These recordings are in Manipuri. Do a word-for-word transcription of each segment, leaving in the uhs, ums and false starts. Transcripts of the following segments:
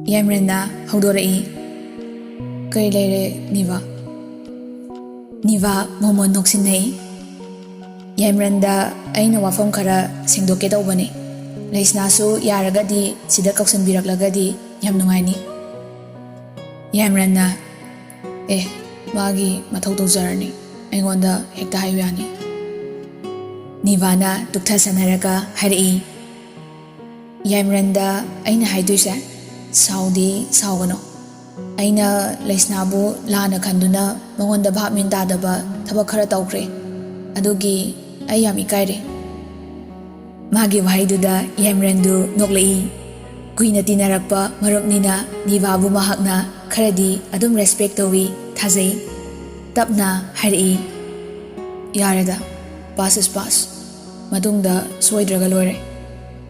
ꯌꯥꯏꯃꯔꯟꯅ ꯍꯧꯗꯣꯔꯛꯏ꯫ "ꯀꯔꯤ ꯂꯩꯔꯦ, ꯅꯤꯚꯥ?" ꯅꯤꯚꯥ ꯃꯣꯃꯣꯟ ꯅꯣꯛꯁꯤꯟꯅꯩ꯫ ꯌꯥꯏꯃꯔꯟꯗ ꯑꯩꯅ ꯋꯥꯐꯝ ꯈꯔ ꯁꯦꯡꯗꯣꯛꯀꯦ ꯇꯧꯕꯅꯤ꯫ ꯂꯩꯁꯅꯥꯁꯨ ꯌꯥꯔꯒꯗꯤ ꯁꯤꯗ ꯀꯧꯁꯤꯟꯕꯤꯔꯛꯂꯒꯗꯤ ꯌꯥꯝ ꯅꯨꯡꯉꯥꯏꯅꯤ꯫ ꯌꯥꯏꯃꯔꯟꯅ, "ꯑꯦ, ꯃꯥꯒꯤ ꯃꯊꯧ ꯇꯧꯖꯔꯅꯤ, ꯑꯩꯉꯣꯟꯗ ꯍꯦꯛꯇ ꯍꯥꯏꯌꯨ ꯌꯥꯅꯤ꯫" ꯅꯤꯚꯥꯅ ꯇꯨꯛꯊꯁꯟꯅꯔꯒ ꯍꯥꯏꯔꯛꯏ꯫ ꯌꯥꯏꯃꯔꯟꯗ ꯑꯩꯅ ꯍꯥꯏꯗꯣꯏꯁꯦ, ꯁꯥꯎꯗꯤ ꯁꯥꯎꯒꯅꯨ꯫ ꯑꯩꯅ ꯂꯩꯁꯅꯥꯕꯨ ꯂꯥꯟꯅ ꯈꯟꯗꯨꯅ ꯃꯉꯣꯟꯗ ꯚꯥꯞ ꯃꯦꯟ ꯇꯥꯗꯕ ꯊꯕꯛ ꯈꯔ ꯇꯧꯈ꯭ꯔꯦ꯫ ꯑꯗꯨꯒꯤ ꯑꯩ ꯌꯥꯝ ꯏꯀꯥꯏꯔꯦ꯫ ꯃꯥꯒꯤ ꯋꯥꯍꯩꯗꯨꯗ ꯌꯥꯏꯃꯔꯟꯗꯨ ꯅꯣꯛꯂꯛꯏ꯫ ꯀꯨꯏꯅ ꯇꯤꯟꯅꯔꯛꯄ ꯃꯔꯨꯞꯅꯤꯅ ꯅꯤꯚꯥꯕꯨ ꯃꯍꯥꯛꯅ ꯈꯔꯗꯤ ꯑꯗꯨꯝ ꯔꯦꯁꯄꯦꯛ ꯇꯧꯏ, ꯊꯥꯖꯩ꯫ ꯇꯞꯅ ꯍꯥꯏꯔꯛꯏ, "ꯌꯥꯔꯦꯗ, past is past꯫ ꯃꯇꯨꯡꯗ ꯁꯣꯏꯗ꯭ꯔꯒ ꯂꯣꯏꯔꯦ꯫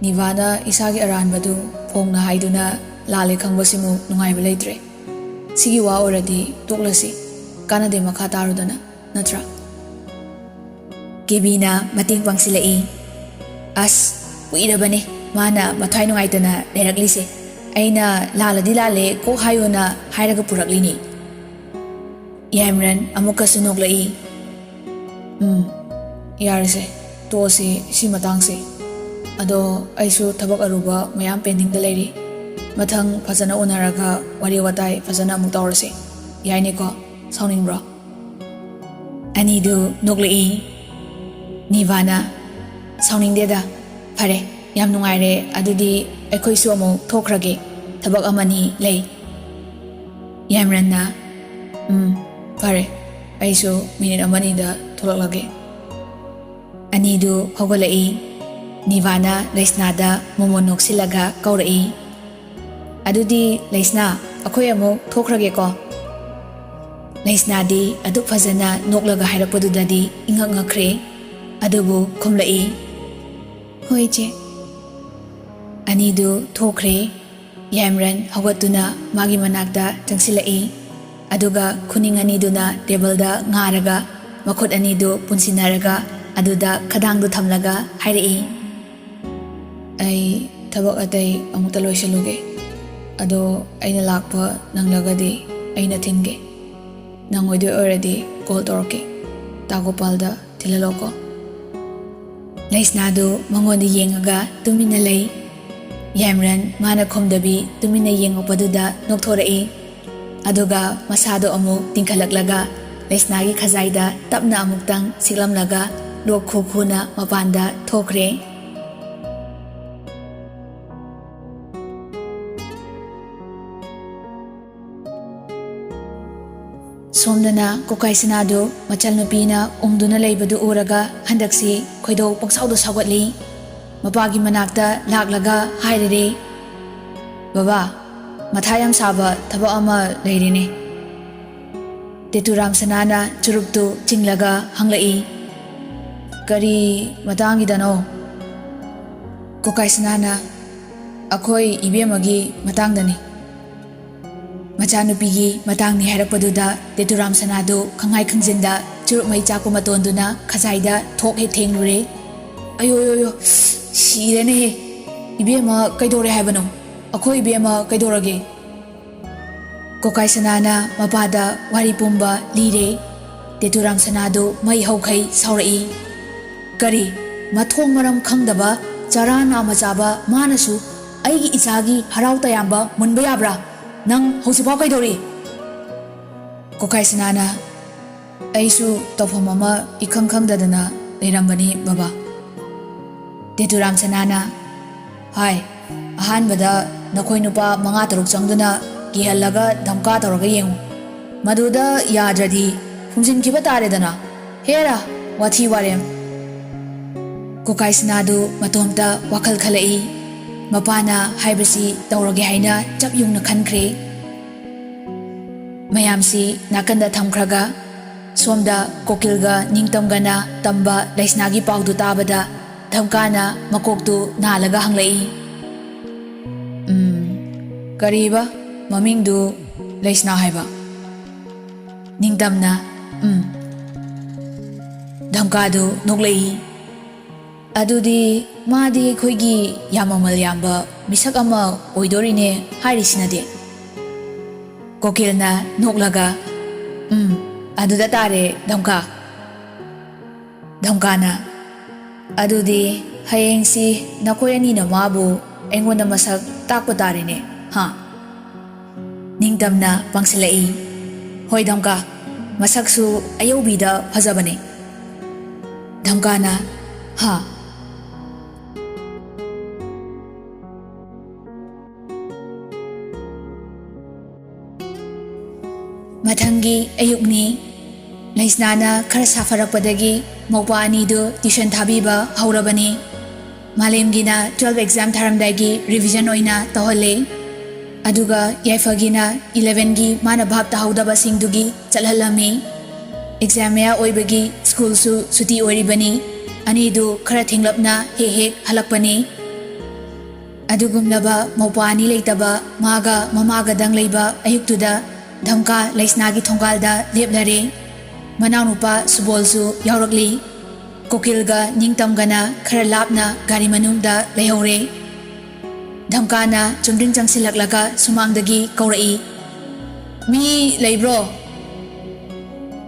ꯅꯤꯚꯥꯅ ꯏꯁꯥꯒꯤ ꯑꯔꯥꯟꯕꯗꯨ ꯐꯣꯡꯅ ꯍꯥꯏꯗꯨꯅ ꯂꯥꯜꯂꯦ ꯈꯪꯕꯁꯤꯃꯨꯛ ꯅꯨꯡꯉꯥꯏꯕ ꯂꯩꯇ꯭ꯔꯦ꯫ ꯁꯤꯒꯤ ꯋꯥ ꯑꯣꯏꯔꯗꯤ ꯇꯣꯛꯂꯁꯤ, ꯀꯥꯟꯅꯗꯦ ꯃꯈꯥ ꯇꯥꯔꯨꯗꯅ, ꯅꯠꯇ꯭ꯔꯥ?" ꯀꯦꯕꯤꯅ ꯃꯇꯦꯡ ꯄꯥꯡꯁꯤꯜꯂꯛꯏ꯫ "ꯑꯁ, ꯀꯨꯏꯔꯕꯅꯦ ꯃꯥꯅ ꯃꯊ꯭ꯋꯥꯏ ꯅꯨꯡꯉꯥꯏꯇꯅ ꯂꯩꯔꯛꯂꯤꯁꯦ꯫ ꯑꯩꯅ ꯂꯥꯜꯂꯗꯤ ꯂꯥꯜꯂꯦ ꯀꯣꯛ ꯍꯥꯏꯌꯣꯅ ꯍꯥꯏꯔꯒ ꯄꯨꯔꯛꯂꯤꯅꯤ꯫" ꯌꯥꯏꯃꯔꯟ ꯑꯃꯨꯛꯀꯁꯨ ꯅꯣꯛꯂꯛꯏ꯫ "ꯎꯝ, ꯌꯥꯔꯁꯦ, ꯇꯣꯛꯑꯁꯤ ꯁꯤ ꯃꯇꯥꯡꯁꯤ꯫ ꯑꯗꯣ ꯑꯩꯁꯨ ꯊꯕꯛ ꯑꯔꯨꯕ ꯃꯌꯥꯝ ꯄꯦꯟꯗꯤꯡꯗ ꯂꯩꯔꯤ꯫ ꯃꯊꯪ ꯐꯖꯅ ꯎꯅꯔꯒ ꯋꯥꯔꯤ ꯋꯥꯇꯥꯏ ꯐꯖꯅ ꯑꯃꯨꯛ ꯇꯧꯔꯁꯤ꯫ ꯌꯥꯏꯅꯦꯀꯣ? ꯁꯥꯎꯅꯤꯡꯕ꯭ꯔꯣ?" ꯑꯅꯤꯗꯨ ꯅꯣꯛꯂꯛꯏ꯫ ꯅꯤꯚꯥꯅ, "ꯁꯥꯎꯅꯤꯡꯗꯦꯗ꯫ ꯐꯔꯦ, ꯌꯥꯝ ꯅꯨꯡꯉꯥꯏꯔꯦ꯫ ꯑꯗꯨꯗꯤ ꯑꯩꯈꯣꯏꯁꯨ ꯑꯃꯨꯛ ꯊꯣꯛꯈ꯭ꯔꯒꯦ꯫ ꯊꯕꯛ ꯑꯃꯅꯤ ꯂꯩ꯫" ꯌꯥꯏꯃꯔꯟꯅ, "ꯎꯝ, ꯐꯔꯦ꯫ ꯑꯩꯁꯨ ꯃꯤꯅꯤꯠ ꯑꯃꯅꯤꯗ ꯊꯣꯛꯂꯛꯂꯒꯦ꯫" ꯑꯅꯤꯗꯨ ꯍꯧꯒꯠꯂꯛꯏ꯫ ꯅꯤꯚꯥꯅ ꯂꯩꯁꯅꯥꯗ ꯃꯣꯃꯣꯟ ꯅꯣꯛꯁꯤꯜꯂꯒ ꯀꯧꯔꯛꯏ꯫ "ꯑꯗꯨꯗꯤ ꯂꯩꯁꯅꯥ, ꯑꯩꯈꯣꯏ ꯑꯃꯨꯛ ꯊꯣꯛꯈ꯭ꯔꯒꯦꯀꯣ?" ꯂꯩꯁꯅꯥꯗꯤ ꯑꯗꯨꯛ ꯐꯖꯅ ꯅꯣꯛꯂꯒ ꯍꯥꯏꯔꯛꯄꯗꯨꯗꯗꯤ ꯏꯉꯛ ꯉꯛꯈ꯭ꯔꯦ꯫ ꯑꯗꯨꯕꯨ ꯈꯨꯝꯂꯛꯏ, "ꯍꯣꯏ, ꯏꯆꯦ꯫" ꯑꯅꯤꯗꯨ ꯊꯣꯛꯈ꯭ꯔꯦ꯫ ꯌꯥꯏꯃꯔꯟ ꯍꯧꯒꯠꯇꯨꯅ ꯃꯥꯒꯤ ꯃꯅꯥꯛꯇ ꯆꯪꯁꯤꯜꯂꯛꯏ꯫ ꯑꯗꯨꯒ ꯈꯨꯅꯤꯡ ꯑꯅꯤꯗꯨꯅ ꯇꯦꯕꯜꯗ ꯉꯥꯔꯒ, ꯃꯈꯨꯠ ꯑꯅꯤꯗꯨ ꯄꯨꯟꯁꯤꯟꯅꯔꯒ, ꯑꯗꯨꯗ ꯈꯗꯥꯡꯗꯨ ꯊꯝꯂꯒ ꯍꯥꯏꯔꯛꯏ, "ꯑꯩ ꯊꯕꯛ ꯑꯇꯩ ꯑꯃꯨꯛꯇ ꯂꯣꯏꯁꯤꯜꯂꯨꯒꯦ꯫" ꯑꯗꯣ ꯑꯩꯅ ꯂꯥꯛꯄ ꯅꯪꯂꯒꯗꯤ ꯑꯩꯅ ꯊꯤꯟꯒꯦ꯫ ꯅꯪ ꯑꯣꯏꯗꯣꯏ ꯑꯣꯏꯔꯗꯤ ꯀꯣꯜ ꯇꯧꯔꯛꯀꯦ꯫ ꯇꯥ ꯒꯣꯄꯥꯜꯗ ꯊꯤꯜꯍꯜꯂꯣꯀꯣ꯫ ꯂꯩꯁꯅꯥꯗꯨ ꯃꯉꯣꯟꯗ ꯌꯦꯡꯉꯒ ꯇꯨꯃꯤꯟꯅ ꯂꯩ꯫ ꯌꯥꯏꯃꯔꯟ ꯃꯥꯅ ꯈꯨꯝꯗꯕꯤ ꯇꯨꯃꯤꯟꯅ ꯌꯦꯡꯉꯛꯄꯗꯨꯗ ꯅꯣꯛꯊꯣꯔꯛꯏ꯫ ꯑꯗꯨꯒ ꯃꯁꯥꯗꯣ ꯑꯃꯨꯛ ꯇꯤꯡꯈꯠꯂꯛꯂꯒ ꯂꯩꯁꯅꯥꯒꯤ ꯈꯖꯥꯏꯗ ꯇꯞꯅ ꯑꯃꯨꯛꯇꯪ ꯁꯤꯛꯂꯝꯂꯒ ꯂꯣꯛ ꯈꯨ ꯈꯨꯅ ꯃꯄꯥꯟꯗ ꯊꯣꯛꯈ꯭ꯔꯦ꯫ ꯁꯣꯝꯗꯅ ꯀꯣꯀꯥꯏ ꯁꯅꯥꯗꯨ ꯃꯆꯜꯅꯨꯄꯤꯅ ꯎꯪꯗꯨꯅ ꯂꯩꯕꯗꯨ ꯎꯔꯒ ꯍꯟꯗꯛꯁꯤ ꯈꯣꯏꯗꯧ ꯄꯪꯁꯥꯎꯗ ꯁꯥꯎꯒꯠꯂꯤ꯫ ꯃꯄꯥꯒꯤ ꯃꯅꯥꯛꯇ ꯂꯥꯛꯂꯒ ꯍꯥꯏꯔꯔꯦ, "ꯕꯕꯥ, ꯃꯊꯥ ꯌꯥꯝ ꯁꯥꯕ ꯊꯕꯛ ꯑꯃ ꯂꯩꯔꯦꯅꯦ꯫" ꯇꯦꯇꯨꯔꯥꯝ ꯁꯅꯥꯅ ꯆꯨꯔꯨꯞꯇꯨ ꯆꯤꯡꯂꯒ ꯍꯪꯂꯛꯏ, "ꯀꯔꯤ ꯃꯇꯥꯡꯒꯤꯗꯅꯣ?" ꯀꯣꯀꯥꯏ ꯁꯅꯥꯅ, "ꯑꯩꯈꯣꯏ ꯏꯕꯦꯝꯃꯒꯤ ꯃꯇꯥꯡꯗꯅꯤ꯫" ꯃꯆꯥꯅꯨꯄꯤꯒꯤ ꯃꯇꯥꯡꯅꯤ ꯍꯥꯏꯔꯛꯄꯗꯨꯗ ꯇꯦꯇꯨꯔꯥꯝ ꯁꯅꯥꯗꯨ ꯈꯪꯍꯥꯏ ꯈꯪꯖꯤꯟꯗ ꯆꯨꯔꯨꯞ ꯃꯩ ꯆꯥꯛꯄ ꯃꯇꯣꯟꯗꯨꯅ ꯈꯖꯥꯏꯗ ꯊꯣꯛ ꯍꯦꯛ ꯊꯦꯡꯂꯨꯔꯦ꯫ "ꯑꯌꯣ, ꯑꯌꯣ, ꯑꯌꯣ, ꯁꯤꯔꯦꯅꯦꯍꯦ꯫ ꯏꯕꯦꯝꯃ ꯀꯩꯗꯧꯔꯦ ꯍꯥꯏꯕꯅꯣ? ꯑꯩꯈꯣꯏ ꯏꯕꯦꯝꯃ ꯀꯩꯗꯧꯔꯒꯦ?" ꯀꯣꯀꯥꯏ ꯁꯅꯥꯅ ꯃꯄꯥꯗ ꯋꯥꯔꯤ ꯄꯨꯝꯕ ꯂꯤꯔꯦ꯫ ꯇꯦꯇꯨꯔꯥꯝ ꯁꯅꯥꯗꯨ ꯃꯩ ꯍꯧꯈꯩ ꯁꯥꯎꯔꯛꯏ꯫ "ꯀꯔꯤ? ꯃꯊꯣꯡ ꯃꯔꯝ ꯈꯪꯗꯕ ꯆꯔꯥ ꯅꯥꯝꯃ ꯆꯥꯕ ꯃꯥꯅꯁꯨ ꯑꯩꯒꯤ ꯏꯆꯥꯒꯤ ꯍꯔꯥꯎ ꯇꯌꯥꯝꯕ ꯃꯨꯟꯕ ꯌꯥꯕ꯭ꯔꯥ? ꯅꯪ ꯍꯧꯖꯤꯛꯐꯥꯎ ꯀꯩꯗꯧꯔꯤ?" ꯀꯣꯀꯥꯏ ꯁꯅꯥꯅ, "ꯑꯩꯁꯨ ꯇꯧꯐꯝ ꯑꯃ ꯏꯈꯪ ꯈꯪꯗꯗꯅ ꯂꯩꯔꯝꯕꯅꯤ, ꯕꯕꯥ꯫" ꯇꯦꯇꯨꯔꯥꯝ ꯁꯅꯥꯅ, "ꯍꯥꯏ, ꯑꯍꯥꯟꯕꯗ ꯅꯈꯣꯏ ꯅꯨꯄꯥ ꯃꯉꯥ ꯇꯔꯨꯛ ꯆꯪꯗꯨꯅ ꯀꯤꯍꯜꯂꯒ ꯙꯝꯀꯥ ꯇꯧꯔꯒ ꯌꯦꯡꯉꯨ꯫ ꯃꯗꯨꯗ ꯌꯥꯗ꯭ꯔꯗꯤ ꯐꯨꯝꯖꯤꯟꯈꯤꯕ ꯇꯥꯔꯦꯗꯅ꯫ ꯍꯦꯔꯥ, ꯋꯥꯊꯤ ꯋꯥꯔꯦꯝ!" ꯀꯣꯀꯥꯏ ꯁꯅꯥꯗꯨ ꯃꯇꯣꯝꯇ ꯋꯥꯈꯜ ꯈꯜꯂꯛꯏ꯫ ꯃꯄꯥꯅ ꯍꯥꯏꯕꯁꯤ ꯇꯧꯔꯒꯦ ꯍꯥꯏꯅ ꯆꯞ ꯌꯨꯡꯅ ꯈꯟꯈ꯭ꯔꯦ꯫ ꯃꯌꯥꯝꯁꯤ ꯅꯥꯀꯟꯗ ꯊꯝꯈ꯭ꯔꯒ ꯁꯣꯝꯗ ꯀꯣꯀꯤꯜꯒ ꯅꯤꯡꯇꯝꯒꯅ ꯇꯝꯕ ꯂꯩꯁꯅꯥꯒꯤ ꯄꯥꯎꯗꯨ ꯇꯥꯕꯗ ꯙꯝꯀꯥꯅ ꯃꯀꯣꯛꯇꯨ ꯅꯥꯜꯂꯒ ꯍꯪꯂꯛꯏ, "ꯎꯝ, ꯀꯔꯤꯕ ꯃꯃꯤꯡꯗꯨ ꯂꯩꯁꯅꯥ ꯍꯥꯏꯕ?" ꯅꯤꯡꯇꯝꯅ, "ꯎꯝ꯫" ꯙꯝꯀꯥꯗꯨ ꯅꯣꯛꯂꯛꯏ꯫ ꯑꯗꯨꯗꯤ ꯃꯥꯗꯤ ꯑꯩꯈꯣꯏꯒꯤ ꯌꯥꯝ ꯃꯃꯜ ꯌꯥꯝꯕ ꯃꯤꯁꯛ ꯑꯃ ꯑꯣꯏꯗꯣꯔꯤꯅꯦ ꯍꯥꯏꯔꯤꯁꯤꯅꯗꯤ? ꯀꯣꯀꯤꯜꯅ ꯅꯣꯛꯂꯒ, "ꯎꯝ, ꯑꯗꯨꯗ ꯇꯥꯔꯦ, ꯙꯝꯀꯥ꯫" ꯙꯝꯀꯥꯅ, "ꯑꯗꯨꯗꯤ ꯍꯌꯦꯡꯁꯤ ꯅꯈꯣꯏ ꯑꯅꯤꯅ ꯃꯥꯕꯨ ꯑꯩꯉꯣꯟꯗ ꯃꯁꯛ ꯇꯥꯛꯄ ꯇꯥꯔꯦꯅꯦ, ꯍꯥ?" ꯅꯤꯡꯇꯝꯅ ꯄꯥꯡꯁꯤꯜꯂꯛꯏ, "ꯍꯣꯏ ꯙꯝꯀꯥ, ꯃꯁꯛꯁꯨ ꯑꯌꯧꯕꯤꯗ ꯐꯖꯕꯅꯦ꯫" ꯙꯝꯀꯥꯅ, "ꯍꯥ?" ꯃꯊꯪꯒꯤ ꯑꯌꯨꯛꯅꯤ꯫ ꯂꯩꯁꯅꯥꯅ ꯈꯔ ꯁꯥꯐꯔꯛꯄꯗꯒꯤ ꯃꯧꯄꯥ ꯑꯅꯤꯗꯨ tuition ꯊꯥꯕꯤꯕ ꯍꯧꯔꯕꯅꯤ꯫ ꯃꯥꯂꯦꯝꯒꯤꯅ twelve exam ꯊꯥꯔꯝꯗꯥꯏꯒꯤ revision ꯑꯣꯏꯅ ꯇꯧꯍꯜꯂꯦ꯫ ꯑꯗꯨꯒ ꯌꯥꯏꯐꯒꯤꯅ elevenꯒꯤ ꯃꯥꯅ ꯚꯥꯞ ꯇꯥꯍꯧꯗꯕꯁꯤꯡꯗꯨꯒꯤ ꯆꯠꯍꯜꯂꯝꯃꯤ꯫ Exam ꯃꯌꯥ ꯑꯣꯏꯕꯒꯤ ꯁ꯭ꯀꯨꯜꯁꯨ ꯁꯨꯇꯤ ꯑꯣꯏꯔꯤꯕꯅꯤ꯫ ꯑꯅꯤꯗꯨ ꯈꯔ ꯊꯦꯡꯂꯞꯅ ꯍꯦꯛ ꯍꯦꯛ ꯍꯜꯂꯛꯄꯅꯤ꯫ ꯑꯗꯨꯒꯨꯝꯂꯕ ꯃꯧꯄ꯭ꯋꯥ ꯑꯅꯤ ꯂꯩꯇꯕ ꯃꯥꯒ ꯃꯃꯥꯒꯗꯪ ꯂꯩꯕ ꯑꯌꯨꯛꯇꯨꯗ ꯙꯝꯀꯥ ꯂꯩꯁꯅꯥꯒꯤ ꯊꯣꯡꯒꯥꯜꯗ ꯂꯦꯞꯂꯔꯦ꯫ ꯃꯅꯥꯎꯅꯨꯄꯥ ꯁꯨꯕꯣꯜꯁꯨ ꯌꯥꯎꯔꯛꯂꯤ꯫ ꯀꯣꯀꯤꯜꯒ ꯅꯤꯡꯇꯝꯒꯅ ꯈꯔ ꯂꯥꯞꯅ ꯒꯥꯔꯤ ꯃꯅꯨꯡꯗ ꯂꯩꯍꯧꯔꯦ꯫ ꯙꯝꯀꯥꯅ ꯆꯨꯝꯗ꯭ꯔꯤꯡ ꯆꯪꯁꯤꯜꯂꯛꯂꯒ ꯁꯨꯃꯥꯡꯗꯒꯤ ꯀꯧꯔꯛꯏ, "ꯃꯤ ꯂꯩꯕ꯭ꯔꯣ?"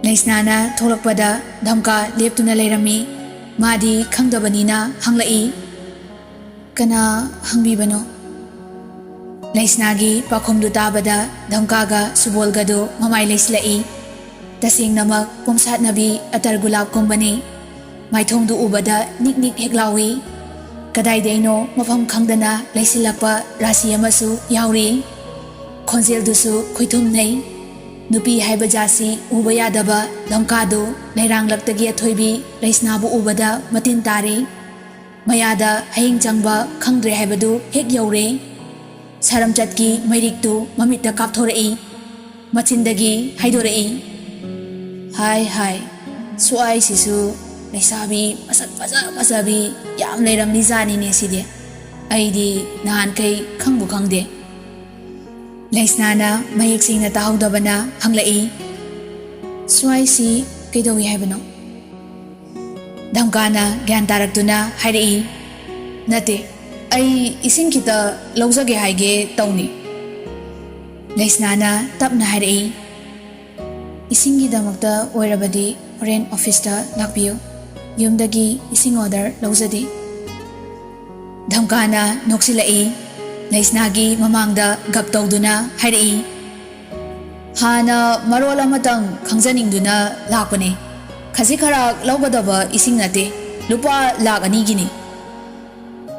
ꯂꯩꯁꯅꯥꯅ ꯊꯣꯛꯂꯛꯄꯗ ꯙꯝꯀꯥ ꯂꯦꯞꯇꯨꯅ ꯂꯩꯔꯝꯃꯤ꯫ ꯃꯥꯗꯤ ꯈꯪꯗꯕꯅꯤꯅ ꯍꯪꯂꯛꯏ, "ꯀꯅꯥ ꯍꯪꯕꯤꯕꯅꯣ?" ꯂꯩꯁꯅꯥꯒꯤ ꯄꯥꯎꯈꯨꯝꯗꯨ ꯇꯥꯕꯗ ꯙꯝꯀꯥꯒ ꯁꯨꯕꯣꯜꯒꯗꯨ ꯃꯃꯥꯏ ꯂꯩꯁꯤꯜꯂꯛꯏ꯫ ꯇꯁꯦꯡꯅꯃꯛ ꯄꯣꯝꯁꯥꯠꯅꯕꯤ ꯑꯇꯔ ꯒꯨꯂꯥꯞꯀꯨꯝꯕꯅꯤ꯫ ꯃꯥꯏꯊꯣꯡꯗꯨ ꯎꯕꯗ ꯅꯤꯛ ꯅꯤꯛ ꯍꯦꯛ ꯂꯥꯎꯏ꯫ ꯀꯗꯥꯏꯗꯩꯅꯣ ꯃꯐꯝ ꯈꯪꯗꯅ ꯂꯩꯁꯤꯜꯂꯛꯄ ꯔꯥꯁꯤ ꯑꯃꯁꯨ ꯌꯥꯎꯔꯤ꯫ ꯈꯣꯟꯖꯦꯜꯗꯨꯁꯨ ꯈꯣꯏꯊꯨꯝꯅꯩ꯫ ꯅꯨꯄꯤ ꯍꯥꯏꯕ ꯖꯥꯠꯁꯤ ꯎꯕ ꯌꯥꯗꯕ ꯙꯝꯀꯥꯗꯨ ꯂꯩꯔꯥꯡꯂꯛꯇꯒꯤ ꯑꯊꯣꯏꯕꯤ ꯂꯩꯁꯅꯥꯕꯨ ꯎꯕꯗ ꯃꯇꯤꯟ ꯇꯥꯔꯤ꯫ ꯃꯌꯥꯗ ꯍꯌꯤꯡ ꯆꯪꯕ ꯈꯪꯗ꯭ꯔꯦ ꯍꯥꯏꯕꯗꯨ ꯍꯦꯛ ꯌꯧꯔꯦ꯫ ꯁꯥꯔꯝꯆꯠꯀꯤ ꯃꯩꯔꯤꯛꯇꯨ ꯃꯃꯤꯠꯇ ꯀꯥꯞꯊꯣꯔꯛꯏ꯫ ꯃꯆꯤꯟꯗꯒꯤ ꯍꯥꯏꯗꯣꯔꯛꯏ, "ꯍꯥꯏ ꯍꯥꯏ, ꯁ꯭ꯋꯥꯏꯁꯤꯁꯨ ꯂꯩꯁꯥꯕꯤ ꯃꯁꯛ ꯐꯖ ꯐꯖꯕꯤ ꯌꯥꯝ ꯂꯩꯔꯝꯂꯤꯖꯥꯠꯅꯤꯅꯦ ꯁꯤꯗꯤ꯫ ꯑꯩꯗꯤ ꯅꯍꯥꯟꯈꯩ ꯈꯪꯕꯨ ꯈꯪꯗꯦ꯫" ꯂꯩꯁꯅꯥꯅ ꯃꯌꯦꯛ ꯁꯦꯡꯅ ꯇꯥꯍꯧꯗꯕꯅ ꯍꯪꯂꯛꯏ, "ꯁ꯭ꯋꯥꯏꯁꯤ ꯀꯩꯗꯧꯏ ꯍꯥꯏꯕꯅꯣ?" ꯙꯝꯀꯥꯅ ꯒ꯭ꯌꯥꯟ ꯇꯥꯔꯛꯇꯨꯅ ꯍꯥꯏꯔꯛꯏ, "ꯅꯠꯇꯦ, ꯑꯩ ꯏꯁꯤꯡ ꯈꯤꯇ ꯂꯧꯖꯒꯦ ꯍꯥꯏꯒꯦ ꯇꯧꯅꯤ꯫" ꯂꯩꯁꯅꯥꯅ ꯇꯞꯅ ꯍꯥꯏꯔꯛꯏ, "ꯏꯁꯤꯡꯒꯤꯗꯃꯛꯇ ꯑꯣꯏꯔꯕꯗꯤ ꯍꯣꯔꯦꯟ ꯑꯣꯐꯤꯁꯇ ꯂꯥꯛꯄꯤꯌꯨ꯫ ꯌꯨꯝꯗꯒꯤ ꯏꯁꯤꯡ ꯑꯣꯔꯗꯔ ꯂꯧꯖꯗꯦ꯫" ꯙꯝꯀꯥꯅ ꯅꯣꯛꯁꯤꯜꯂꯛꯏ꯫ ꯂꯩꯁꯅꯥꯒꯤ ꯃꯃꯥꯡꯗ ꯒꯞ ꯇꯧꯗꯨꯅ ꯍꯥꯏꯔꯛꯏ, "ꯍꯥꯟꯅ ꯃꯔꯣꯜ ꯑꯃꯇꯪ ꯈꯪꯖꯅꯤꯡꯗꯨꯅ ꯂꯥꯛꯄꯅꯦ꯫ ꯈꯖꯤꯛ ꯈꯔꯥꯛ ꯂꯧꯒꯗꯕ ꯏꯁꯤꯡ ꯅꯠꯇꯦ, ꯂꯨꯄꯥ ꯂꯥꯛ ꯑꯅꯤꯒꯤꯅꯤ꯫"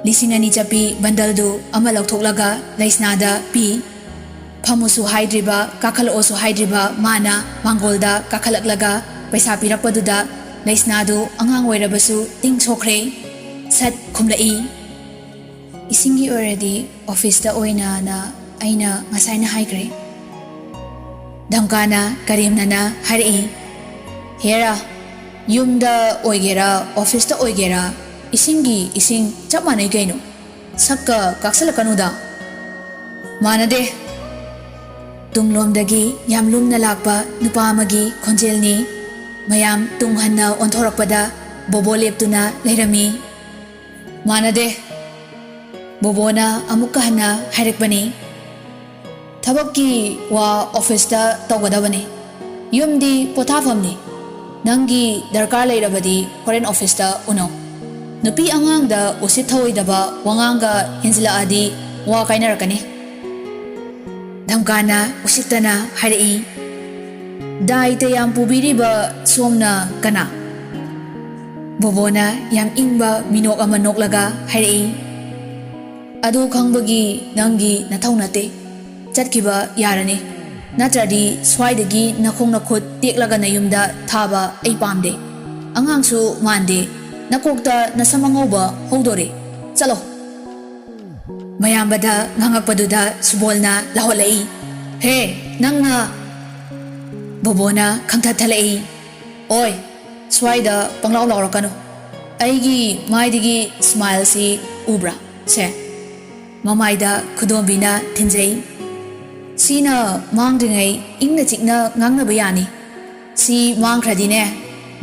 ꯂꯤꯁꯤꯡ ꯑꯅꯤ ꯆꯠꯄꯤ ꯕꯟꯗꯜꯗꯨ ꯑꯃ ꯂꯧꯊꯣꯛꯂꯒ ꯂꯩꯁꯅꯥꯗ ꯄꯤ꯫ ꯐꯝꯃꯨꯁꯨ ꯍꯥꯏꯗ꯭ꯔꯤꯕ, ꯀꯥꯈꯠꯂꯛꯑꯣꯁꯨ ꯍꯥꯏꯗ꯭ꯔꯤꯕ ꯃꯥꯅ ꯃꯥꯡꯒꯣꯜꯗ ꯀꯥꯈꯠꯂꯛꯂꯒ ꯄꯩꯁꯥ ꯄꯤꯔꯛꯄꯗꯨꯗ ꯂꯩꯁꯅꯥꯗꯨ ꯑꯉꯥꯡ ꯑꯣꯏꯔꯕꯁꯨ ꯇꯤꯡ ꯁꯣꯛꯈ꯭ꯔꯦ꯫ ꯁꯠ ꯈꯨꯝꯂꯛꯏ, "ꯏꯁꯤꯡꯒꯤ ꯑꯣꯏꯔꯗꯤ ꯑꯣꯐꯤꯁꯇ ꯑꯣꯏꯅꯅ ꯑꯩꯅ ꯉꯁꯥꯏꯅ ꯍꯥꯏꯈ꯭ꯔꯦ꯫" ꯙꯝꯀꯥꯅ ꯀꯔꯦꯝꯅꯅ ꯍꯥꯏꯔꯛꯏ, "ꯍꯦꯔꯥ, ꯌꯨꯝꯗ ꯑꯣꯏꯒꯦꯔꯥ ꯑꯣꯐꯤꯁꯇ ꯑꯣꯏꯒꯦꯔꯥ ꯏꯁꯤꯡꯒꯤ ꯏꯁꯤꯡ ꯆꯞ ꯃꯥꯟꯅꯩ ꯀꯩꯅꯣ꯫ ꯁꯛꯀ ꯀꯥꯛꯁꯜꯂꯛꯀꯅꯨꯗ꯫" "ꯃꯥꯟꯅꯗꯦ꯫" ꯇꯨꯡꯂꯣꯝꯗꯒꯤ ꯌꯥꯝ ꯂꯨꯝꯅ ꯂꯥꯛꯄ ꯅꯨꯄꯥ ꯑꯃꯒꯤ ꯈꯣꯟꯖꯦꯜꯅꯤ꯫ ꯃꯌꯥꯝ ꯇꯨꯡ ꯍꯟꯅ ꯑꯣꯟꯊꯣꯔꯛꯄꯗ ꯕꯣꯕꯣ ꯂꯦꯞꯇꯨꯅ ꯂꯩꯔꯝꯃꯤ꯫ "ꯃꯥꯟꯅꯗꯦ꯫" ꯕꯣꯕꯣꯅ ꯑꯃꯨꯛꯀ ꯍꯟꯅ ꯍꯥꯏꯔꯛꯄꯅꯤ, "ꯊꯕꯛꯀꯤ ꯋꯥ ꯑꯣꯐꯤꯁꯇ ꯇꯧꯒꯗꯕꯅꯤ꯫ ꯌꯨꯝꯗꯤ ꯄꯣꯊꯥꯐꯝꯅꯤ꯫ ꯅꯪꯒꯤ ꯗꯔꯀꯥꯔ ꯂꯩꯔꯕꯗꯤ ꯍꯣꯔꯦꯟ ꯑꯣꯐꯤꯁꯇ ꯎꯅꯧ꯫ ꯅꯨꯄꯤ ꯑꯉꯥꯡꯗ ꯎꯁꯤꯠ ꯊꯑꯣꯏꯗꯕ ꯋꯥꯉꯥꯡꯒ ꯍꯦꯟꯖꯤꯜꯂꯛꯑꯗꯤ ꯋꯥ ꯀꯥꯏꯅꯔꯛꯀꯅꯤ꯫" ꯙꯝꯀꯥꯅ ꯎꯁꯤꯠꯇꯅ ꯍꯥꯏꯔꯛꯏ, "ꯗꯥꯏꯇ ꯌꯥꯝ ꯄꯨꯕꯤꯔꯤꯕ ꯁꯣꯝꯅ ꯀꯅꯥ?" ꯕꯣꯕꯣꯅ ꯌꯥꯝ ꯏꯪꯕ ꯃꯤꯅꯣꯛ ꯑꯃ ꯅꯣꯛꯂꯒ ꯍꯥꯏꯔꯛꯏ, "ꯑꯗꯨ ꯈꯪꯕꯒꯤ ꯅꯪꯒꯤ ꯅꯊꯧ ꯅꯠꯇꯦ꯫ ꯆꯠꯈꯤꯕ ꯌꯥꯔꯅꯤ꯫ ꯅꯠꯇ꯭ꯔꯗꯤ ꯁ꯭ꯋꯥꯏꯗꯒꯤ ꯅꯈꯣꯡ ꯅꯈꯨꯠ ꯇꯦꯛꯂꯒ ꯅꯌꯨꯝꯗ ꯊꯥꯕ ꯑꯩ ꯄꯥꯝꯗꯦ꯫ ꯑꯉꯥꯡꯁꯨ ꯃꯥꯟꯗꯦ꯫ ꯅꯀꯣꯛꯇ ꯅꯁꯝ ꯑꯉꯧꯕ ꯍꯧꯗꯣꯔꯦ꯫ ꯆꯠꯂꯣ꯫" ꯃꯌꯥꯝꯕꯗ ꯉꯥꯡꯉꯛꯄꯗꯨꯗ ꯁꯨꯕꯣꯜꯅ ꯂꯥꯎꯍꯠꯂꯛꯏ, "ꯍꯦ, ꯅꯪꯅ!" ꯕꯣꯕꯣꯅ ꯈꯪꯊꯠꯊꯠꯂꯛꯏ, "ꯑꯣꯏ, ꯁ꯭ꯋꯥꯏꯗ ꯄꯪꯂꯥꯎ ꯂꯥꯎꯔꯛꯀꯅꯨ꯫ ꯑꯩꯒꯤ ꯃꯥꯏꯗꯒꯤ ꯁ꯭ꯃꯥꯏꯜꯁꯤ ꯎꯕ꯭ꯔꯥ? ꯁꯦ꯫" ꯃꯃꯥꯏꯗ ꯈꯨꯗꯣꯝꯕꯤꯅ ꯊꯤꯟꯖꯩ꯫ "ꯁꯤꯅ ꯃꯥꯡꯗ꯭ꯔꯤꯉꯩ ꯏꯪꯅ ꯆꯤꯛꯅ ꯉꯥꯡꯅꯕ ꯌꯥꯅꯤ꯫ ꯁꯤ ꯃꯥꯡꯈ꯭ꯔꯗꯤꯅꯦ,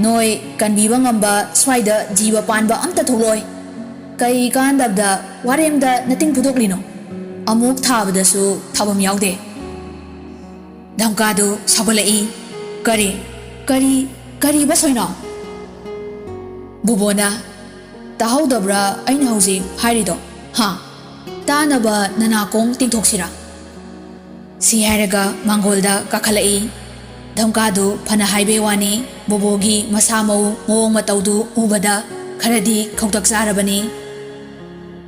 ꯅꯣꯏ ꯀꯟꯕꯤꯕ ꯉꯝꯕ ꯁ꯭ꯋꯥꯏꯗ ꯖꯤꯕ ꯄꯥꯟꯕ ꯑꯝꯇ ꯊꯣꯛꯂꯛꯑꯣꯏ꯫ ꯀꯩ ꯀꯥꯟꯗꯕꯗ ꯋꯥꯔꯦꯝꯗ ꯅꯇꯤꯡ ꯐꯨꯗꯣꯛꯂꯤꯅꯣ? ꯑꯃꯨꯛ ꯊꯥꯕꯗꯁꯨ ꯊꯥꯐꯝ ꯌꯥꯎꯗꯦ꯫ ꯙꯝꯀꯥꯗꯨ ꯁꯥꯎꯒꯠꯂꯛꯏ꯫ "ꯀꯔꯤ? ꯀꯔꯤ? ꯀꯔꯤꯕ ꯁꯣꯏꯅꯥꯎ?" ꯕꯣꯕꯣꯅ, "ꯇꯥꯍꯧꯗꯕ꯭ꯔꯥ ꯑꯩꯅ ꯍꯧꯖꯤꯛ ꯍꯥꯏꯔꯤꯗꯣ? ꯍꯥ? ꯇꯥꯅꯕ ꯅꯅꯥꯀꯣꯡ ꯇꯤꯡꯊꯣꯛꯁꯤꯔꯥ?" ꯁꯤ ꯍꯥꯏꯔꯒ ꯃꯥꯡꯒꯣꯜꯗ ꯀꯥꯈꯠꯂꯛꯏ꯫ ꯙꯝꯀꯥꯗꯨ ꯐꯅ ꯍꯥꯏꯕꯩ ꯋꯥꯅꯤ, ꯕꯣꯕꯣꯒꯤ ꯃꯁꯥ ꯃꯎ ꯃꯑꯣꯡ ꯃꯇꯧꯗꯨ ꯎꯕꯗ ꯈꯔꯗꯤ ꯈꯧꯇꯛ ꯆꯥꯔꯕꯅꯤ꯫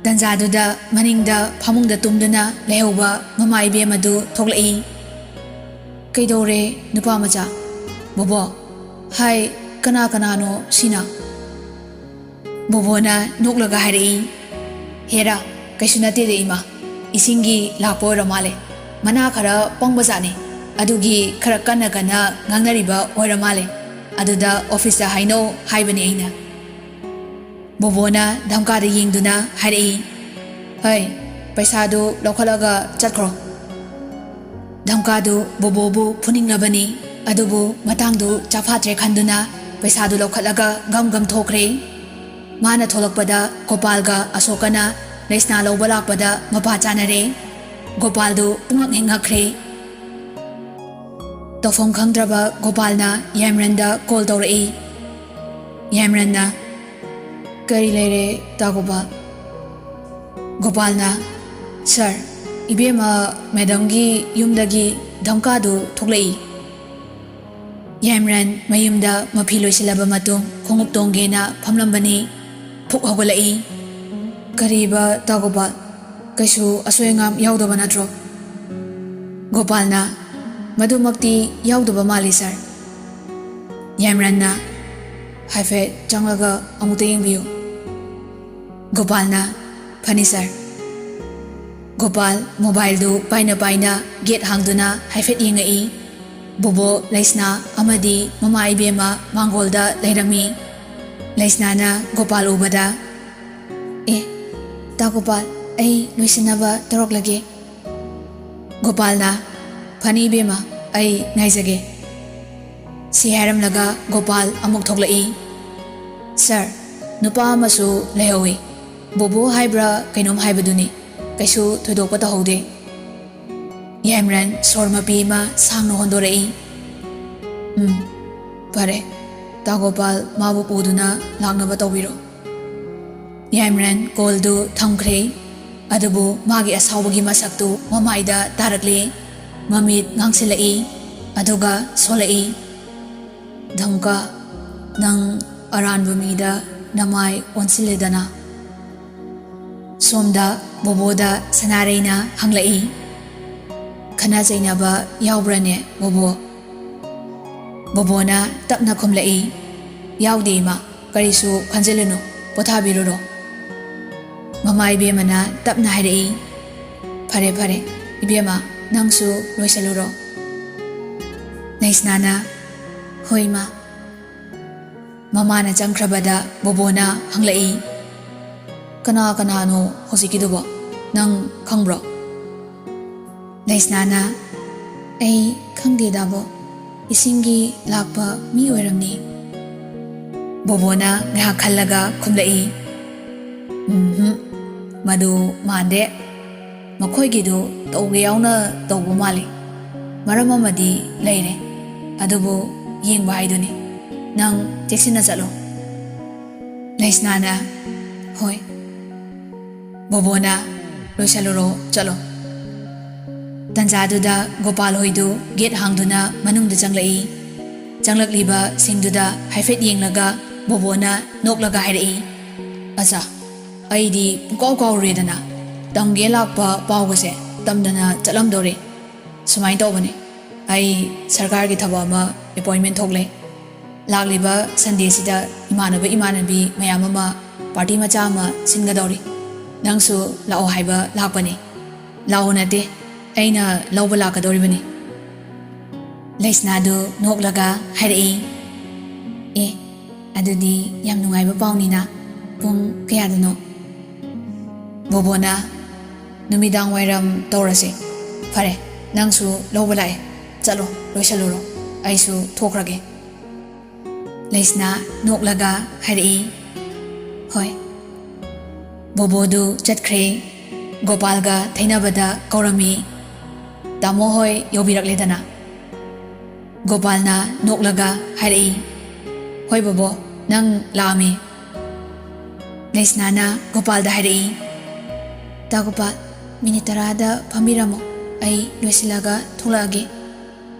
ꯇꯟꯖꯥꯗꯨꯗ ꯃꯅꯤꯡꯗ ꯐꯃꯨꯡꯗ ꯇꯨꯝꯗꯨꯅ ꯂꯩꯍꯧꯕ ꯃꯃꯥ ꯏꯕꯦꯝ ꯑꯗꯨ ꯊꯣꯛꯂꯛꯏ꯫ "ꯀꯩꯗꯧꯔꯦ ꯅꯨꯄꯥ ꯃꯆꯥ?" "ꯕꯣꯕꯣ, ꯍꯥꯏ, ꯀꯅꯥ ꯀꯅꯥꯅꯣ ꯁꯤꯅ?" ꯕꯣꯕꯣꯅ ꯅꯣꯛꯂꯒ ꯍꯥꯏꯔꯛꯏ꯫ "ꯍꯦꯔꯥ, ꯀꯩꯁꯨ ꯅꯠꯇꯦꯗ ꯏꯃꯥ, ꯏꯁꯤꯡꯒꯤ ꯂꯥꯛꯄ ꯑꯣꯏꯔ ꯃꯥꯜꯂꯦ꯫ ꯃꯅꯥ ꯈꯔ ꯄꯪꯕꯖꯥꯠꯅꯤ, ꯑꯗꯨꯒꯤ ꯈꯔ ꯀꯟꯅ ꯀꯟꯅ ꯉꯥꯡꯅꯔꯤꯕ ꯑꯣꯏꯔ ꯃꯥꯜꯂꯦ꯫ ꯑꯗꯨꯗ ꯑꯣꯐꯤꯁꯇ ꯍꯥꯏꯅꯧ ꯍꯥꯏꯕꯅꯤ ꯑꯩꯅ꯫" ꯕꯣꯕꯣꯅ ꯙꯝꯀꯥꯗ ꯌꯦꯡꯗꯨꯅ ꯍꯥꯏꯔꯛꯏ, "ꯍꯩ, ꯄꯩꯁꯥꯗꯨ ꯂꯧꯈꯠꯂꯒ ꯆꯠꯈ꯭ꯔꯣ꯫" ꯙꯝꯀꯥꯗꯨ ꯕꯣꯕꯣꯕꯨ ꯐꯨꯅꯤꯡꯂꯕꯅꯤ, ꯑꯗꯨꯕꯨ ꯃꯇꯥꯡꯗꯨ ꯆꯥꯐꯥꯠꯇ꯭ꯔꯦ ꯈꯟꯗꯨꯅ ꯄꯩꯁꯥꯗꯨ ꯂꯧꯈꯠꯂꯒ ꯒꯝ ꯒꯝ ꯊꯣꯛꯈ꯭ꯔꯦ꯫ ꯃꯥꯅ ꯊꯣꯛꯂꯛꯄꯗ ꯒꯣꯄꯥꯜꯒ ꯑꯁꯣꯛꯀꯅ ꯂꯩꯁꯅꯥ ꯂꯧꯕ ꯂꯥꯛꯄꯗ ꯃꯄꯥ ꯆꯥꯅꯔꯦ꯫ ꯒꯣꯄꯥꯜꯗꯨ ꯄꯨꯡꯉꯛ ꯍꯦꯛ ꯉꯛꯈ꯭ꯔꯦ꯫ ꯇꯧꯐꯝ ꯈꯪꯗ꯭ꯔꯕ ꯒꯣꯄꯥꯜꯅ ꯌꯥꯏꯃꯔꯟꯗ ꯀꯣꯜ ꯇꯧꯔꯛꯏ꯫ ꯌꯥꯏꯃꯔꯟꯅ, "ꯀꯔꯤ ꯂꯩꯔꯦ ꯇꯥ ꯒꯣꯄꯥꯜ?" ꯒꯣꯄꯥꯜꯅ, "ꯁꯥꯔ, ꯏꯕꯦꯝꯃ ꯃꯦꯗꯝꯒꯤ ꯌꯨꯝꯗꯒꯤ ꯙꯝꯀꯥꯗꯨ ꯊꯣꯛꯂꯛꯏ꯫" ꯌꯥꯏꯃꯔꯟ ꯃꯌꯨꯝꯗ ꯃꯐꯤ ꯂꯣꯏꯁꯤꯜꯂꯕ ꯃꯇꯨꯡ ꯈꯣꯡꯎꯞ ꯇꯣꯡꯒꯦꯅ ꯐꯝꯂꯝꯕꯅꯤ꯫ ꯐꯨꯛ ꯍꯧꯒꯠꯂꯛꯏ꯫ "ꯀꯔꯤꯕ ꯇꯥ ꯒꯣꯄꯥꯜ? ꯀꯩꯁꯨ ꯑꯁꯣꯏ ꯑꯉꯥꯝ ꯌꯥꯎꯗꯕ ꯅꯠꯇ꯭ꯔꯣ?" ꯒꯣꯄꯥꯜꯅ, "ꯃꯗꯨꯃꯛꯇꯤ ꯌꯥꯎꯗꯕ ꯃꯥꯜꯂꯤ ꯁꯥꯔ꯫" ꯌꯥꯏꯃꯔꯟꯅ, "ꯍꯥꯏꯐꯦꯠ ꯆꯪꯂꯒ ꯑꯃꯨꯛꯇ ꯌꯦꯡꯕꯤꯌꯨ꯫" ꯒꯣꯄꯥꯜꯅ, "ꯐꯅꯤ ꯁꯥꯔ꯫" ꯒꯣꯄꯥꯜ ꯃꯣꯕꯥꯏꯜꯗꯨ ꯄꯥꯏꯅ ꯄꯥꯏꯅ ꯒꯦꯠ ꯍꯥꯡꯗꯨꯅ ꯍꯥꯏꯐꯦꯠ ꯌꯦꯡꯉꯛꯏ꯫ ꯕꯣꯕꯣ ꯂꯩꯁꯅꯥ ꯑꯃꯗꯤ ꯃꯃꯥ ꯏꯕꯦꯝꯃ ꯃꯥꯡꯒꯣꯜꯗ ꯂꯩꯔꯝꯃꯤ꯫ ꯂꯩꯁꯅꯥꯅ ꯒꯣꯄꯥꯜ ꯎꯕꯗ, "ꯑꯦ, ꯇꯥ ꯒꯣꯄꯥꯜ, ꯑꯩ ꯂꯣꯏꯁꯤꯟꯅꯕ ꯇꯧꯔꯛꯂꯒꯦ꯫" ꯒꯣꯄꯥꯜꯅ, "ꯐꯅꯤ ꯏꯕꯦꯝꯃ, ꯑꯩ ꯉꯥꯏꯖꯒꯦ꯫" ꯁꯤ ꯍꯥꯏꯔꯝꯂꯒ ꯒꯣꯄꯥꯜ ꯑꯃꯨꯛ ꯊꯣꯛꯂꯛꯏ꯫ "ꯁꯥꯔ, ꯅꯨꯄꯥ ꯑꯃꯁꯨ ꯂꯩꯍꯧꯏ꯫ ꯕꯣꯕꯣ ꯍꯥꯏꯕ꯭ꯔꯥ ꯀꯩꯅꯣꯝ ꯍꯥꯏꯕꯗꯨꯅꯤ꯫ ꯀꯩꯁꯨ ꯊꯣꯏꯗꯣꯛꯄ ꯇꯧꯍꯧꯗꯦ꯫" ꯌꯥꯏꯃꯔꯟ ꯁꯣꯔ ꯃꯄꯤ ꯑꯃ ꯁꯥꯡꯅ ꯍꯣꯟꯗꯣꯔꯛꯏ꯫ "ꯎꯝ, ꯐꯔꯦ꯫ ꯇꯥ ꯒꯣꯄꯥꯜ ꯃꯥꯕꯨ ꯄꯨꯗꯨꯅ ꯂꯥꯛꯅꯕ ꯇꯧꯕꯤꯔꯣ꯫" ꯌꯥꯏꯃꯔꯟ ꯀꯣꯜꯗꯨ ꯊꯝꯈ꯭ꯔꯦ꯫ ꯑꯗꯨꯕꯨ ꯃꯥꯒꯤ ꯑꯁꯥꯎꯕꯒꯤ ꯃꯁꯛꯇꯨ ꯃꯃꯥꯏꯗ ꯇꯥꯔꯛꯂꯦ꯫ ꯃꯃꯤꯠ ꯉꯥꯡꯁꯤꯜꯂꯛꯏ, ꯑꯗꯨꯒ ꯁꯣꯜꯂꯛꯏ꯫ "ꯙꯝꯀꯥ, ꯅꯪ ꯑꯔꯥꯟꯕ ꯃꯤꯗ ꯅꯃꯥꯏ ꯑꯣꯟꯁꯤꯜꯂꯦꯗꯅ꯫" ꯁꯣꯝꯗ ꯕꯣꯕꯣꯗ ꯁꯅꯥꯔꯩꯅ ꯍꯪꯂꯛꯏ, "ꯈꯠꯅ ꯆꯩꯅꯕ ꯌꯥꯎꯕ꯭ꯔꯅꯦ, ꯕꯣꯕꯣ?" ꯕꯣꯕꯣꯅ ꯇꯞꯅ ꯈꯨꯝꯂꯛꯏ, "ꯌꯥꯎꯗꯦ ꯏꯃꯥ, ꯀꯔꯤꯁꯨ ꯈꯟꯖꯤꯜꯂꯨꯅꯨ, ꯄꯣꯊꯥꯕꯤꯔꯨꯔꯣ꯫" ꯃꯃꯥ ꯏꯕꯦꯝꯃꯅ ꯇꯞꯅ ꯍꯥꯏꯔꯛꯏ, "ꯐꯔꯦ, ꯐꯔꯦ, ꯏꯕꯦꯝꯃ, ꯅꯪꯁꯨ ꯂꯣꯏꯁꯤꯜꯂꯨꯔꯣ꯫" ꯂꯩꯁꯅꯥꯅ, "ꯍꯣꯏ, ꯏꯃꯥ꯫" ꯃꯃꯥꯅ ꯆꯪꯈ꯭ꯔꯕꯗ ꯕꯣꯕꯣꯅ ꯍꯪꯂꯛꯏ, "ꯀꯅꯥ ꯀꯅꯥꯅꯣ ꯍꯧꯖꯤꯛꯀꯤꯗꯨꯕꯣ? ꯅꯪ ꯈꯪꯕ꯭ꯔꯣ?" ꯂꯩꯁꯅꯥꯅ, "ꯑꯩ ꯈꯪꯗꯦꯗꯕꯣ, ꯏꯁꯤꯡꯒꯤ ꯂꯥꯛꯄ ꯃꯤ ꯑꯣꯏꯔꯝꯅꯤ꯫" ꯕꯣꯕꯣꯅ ꯉꯥꯏꯍꯥꯛ ꯈꯜꯂꯒ ꯈꯨꯝꯂꯛꯏ, "ꯎꯝꯍꯨꯝ, ꯃꯗꯨ ꯃꯥꯟꯗꯦ꯫ ꯃꯈꯣꯏꯒꯤꯗꯨ ꯇꯧꯒꯦ ꯌꯥꯎꯅ ꯇꯧꯕ ꯃꯥꯜꯂꯤ꯫ ꯃꯔꯝ ꯑꯃꯗꯤ ꯂꯩꯔꯦ, ꯑꯗꯨꯕꯨ ꯌꯦꯡꯕ ꯍꯥꯏꯗꯨꯅꯤ꯫ ꯅꯪ ꯆꯦꯛꯁꯤꯟꯅ ꯆꯠꯂꯣ꯫" ꯂꯩꯁꯅꯥꯅ, "ꯍꯣꯏ꯫" ꯕꯣꯕꯣꯅ, "ꯂꯣꯏꯁꯜꯂꯨꯔꯣ, ꯆꯠꯂꯣ꯫" ꯇꯟꯖꯥꯗꯨꯗ ꯒꯣꯄꯥꯜ ꯍꯣꯏꯗꯨ ꯒꯦꯠ ꯍꯥꯡꯗꯨꯅ ꯃꯅꯨꯡꯗ ꯆꯪꯂꯛꯏ꯫ ꯆꯪꯂꯛꯂꯤꯕꯁꯤꯡꯗꯨꯗ ꯍꯥꯏꯐꯦꯠ ꯌꯦꯡꯂꯒ ꯕꯣꯕꯣꯅ ꯅꯣꯛꯂꯒ ꯍꯥꯏꯔꯛꯏ, "ꯑꯆꯥ, ꯑꯩꯗꯤ ꯄꯨꯡꯀꯥꯎ ꯀꯥꯎꯔꯨꯔꯦꯗꯅ꯫ ꯇꯝꯒꯦ ꯂꯥꯛꯄ ꯄꯥꯎꯒꯁꯦ ꯇꯝꯗꯅ ꯆꯠꯂꯝꯗꯧꯔꯦ꯫ ꯁꯨꯃꯥꯏꯅ ꯇꯧꯕꯅꯦ, ꯑꯩ ꯁꯔꯀꯥꯔꯒꯤ ꯊꯕꯛ ꯑꯃ ꯑꯦꯄꯣꯏꯟꯃꯦꯟ ꯊꯣꯛꯂꯦ꯫ ꯂꯥꯛꯂꯤꯕ ꯁꯟꯗꯦꯁꯤꯗ ꯏꯃꯥꯟꯅꯕ ꯏꯃꯥꯟꯅꯕꯤ ꯃꯌꯥꯝ ꯑꯃ ꯄꯥꯔꯇꯤ ꯃꯆꯥ ꯑꯃ ꯁꯤꯟꯒꯗꯧꯔꯤ꯫ ꯅꯪꯁꯨ ꯂꯥꯛꯑꯣ ꯍꯥꯏꯕ ꯂꯥꯛꯄꯅꯦ꯫ ꯂꯥꯛꯑꯣ ꯅꯠꯇꯦ, ꯑꯩꯅ ꯂꯧꯕ ꯂꯥꯛꯀꯗꯧꯔꯤꯕꯅꯤ꯫" ꯂꯩꯁꯅꯥꯗꯨ ꯅꯣꯛꯂꯒ ꯍꯥꯏꯔꯛꯏ, "ꯑꯦ, ꯑꯗꯨꯗꯤ ꯌꯥꯝ ꯅꯨꯡꯉꯥꯏꯕ ꯄꯥꯎꯅꯤꯅ꯫ ꯄꯨꯡ ꯀꯌꯥꯗꯅꯣ?" ꯕꯣꯕꯣꯅ, "ꯅꯨꯃꯤꯗꯥꯡ ꯋꯥꯏꯔꯝ ꯇꯧꯔꯁꯦ꯫ ꯐꯔꯦ, ꯅꯪꯁꯨ ꯂꯧꯕ ꯂꯥꯛꯑꯦ꯫ ꯆꯠꯂꯣ, ꯂꯣꯏꯁꯜꯂꯨꯔꯣ꯫" ꯑꯩꯁꯨ ꯊꯣꯛꯈ꯭ꯔꯒꯦ꯫ ꯂꯩꯁꯅꯥ ꯅꯣꯛꯂꯒ ꯍꯥꯏꯔꯛꯏ, "ꯍꯣꯏ꯫" ꯕꯣꯕꯣꯗꯨ ꯆꯠꯈ꯭ꯔꯦ꯫ ꯒꯣꯄꯥꯜꯒ ꯊꯩꯅꯕꯗ ꯀꯧꯔꯝꯃꯤ, "ꯇꯥꯃꯣ ꯍꯣꯏ ꯌꯧꯕꯤꯔꯛꯂꯦꯗꯅ?" ꯒꯣꯄꯥꯜꯅ ꯅꯣꯛꯂꯒ ꯍꯥꯏꯔꯛꯏ, "ꯍꯣꯏ ꯕꯣꯕꯣ, ꯅꯪ ꯂꯥꯛꯑꯝꯃꯤ꯫" ꯂꯩꯁꯅꯥꯅ ꯒꯣꯄꯥꯜꯗ ꯍꯥꯏꯔꯛꯏ, "ꯇꯥ ꯒꯣꯄꯥꯜ, ꯃꯤꯅꯤꯠ ꯇꯔꯥꯗ ꯐꯝꯕꯤꯔꯝꯃꯣ, ꯑꯩ ꯂꯣꯏꯁꯤꯜꯂꯒ ꯊꯣꯛꯂꯛꯑꯒꯦ꯫"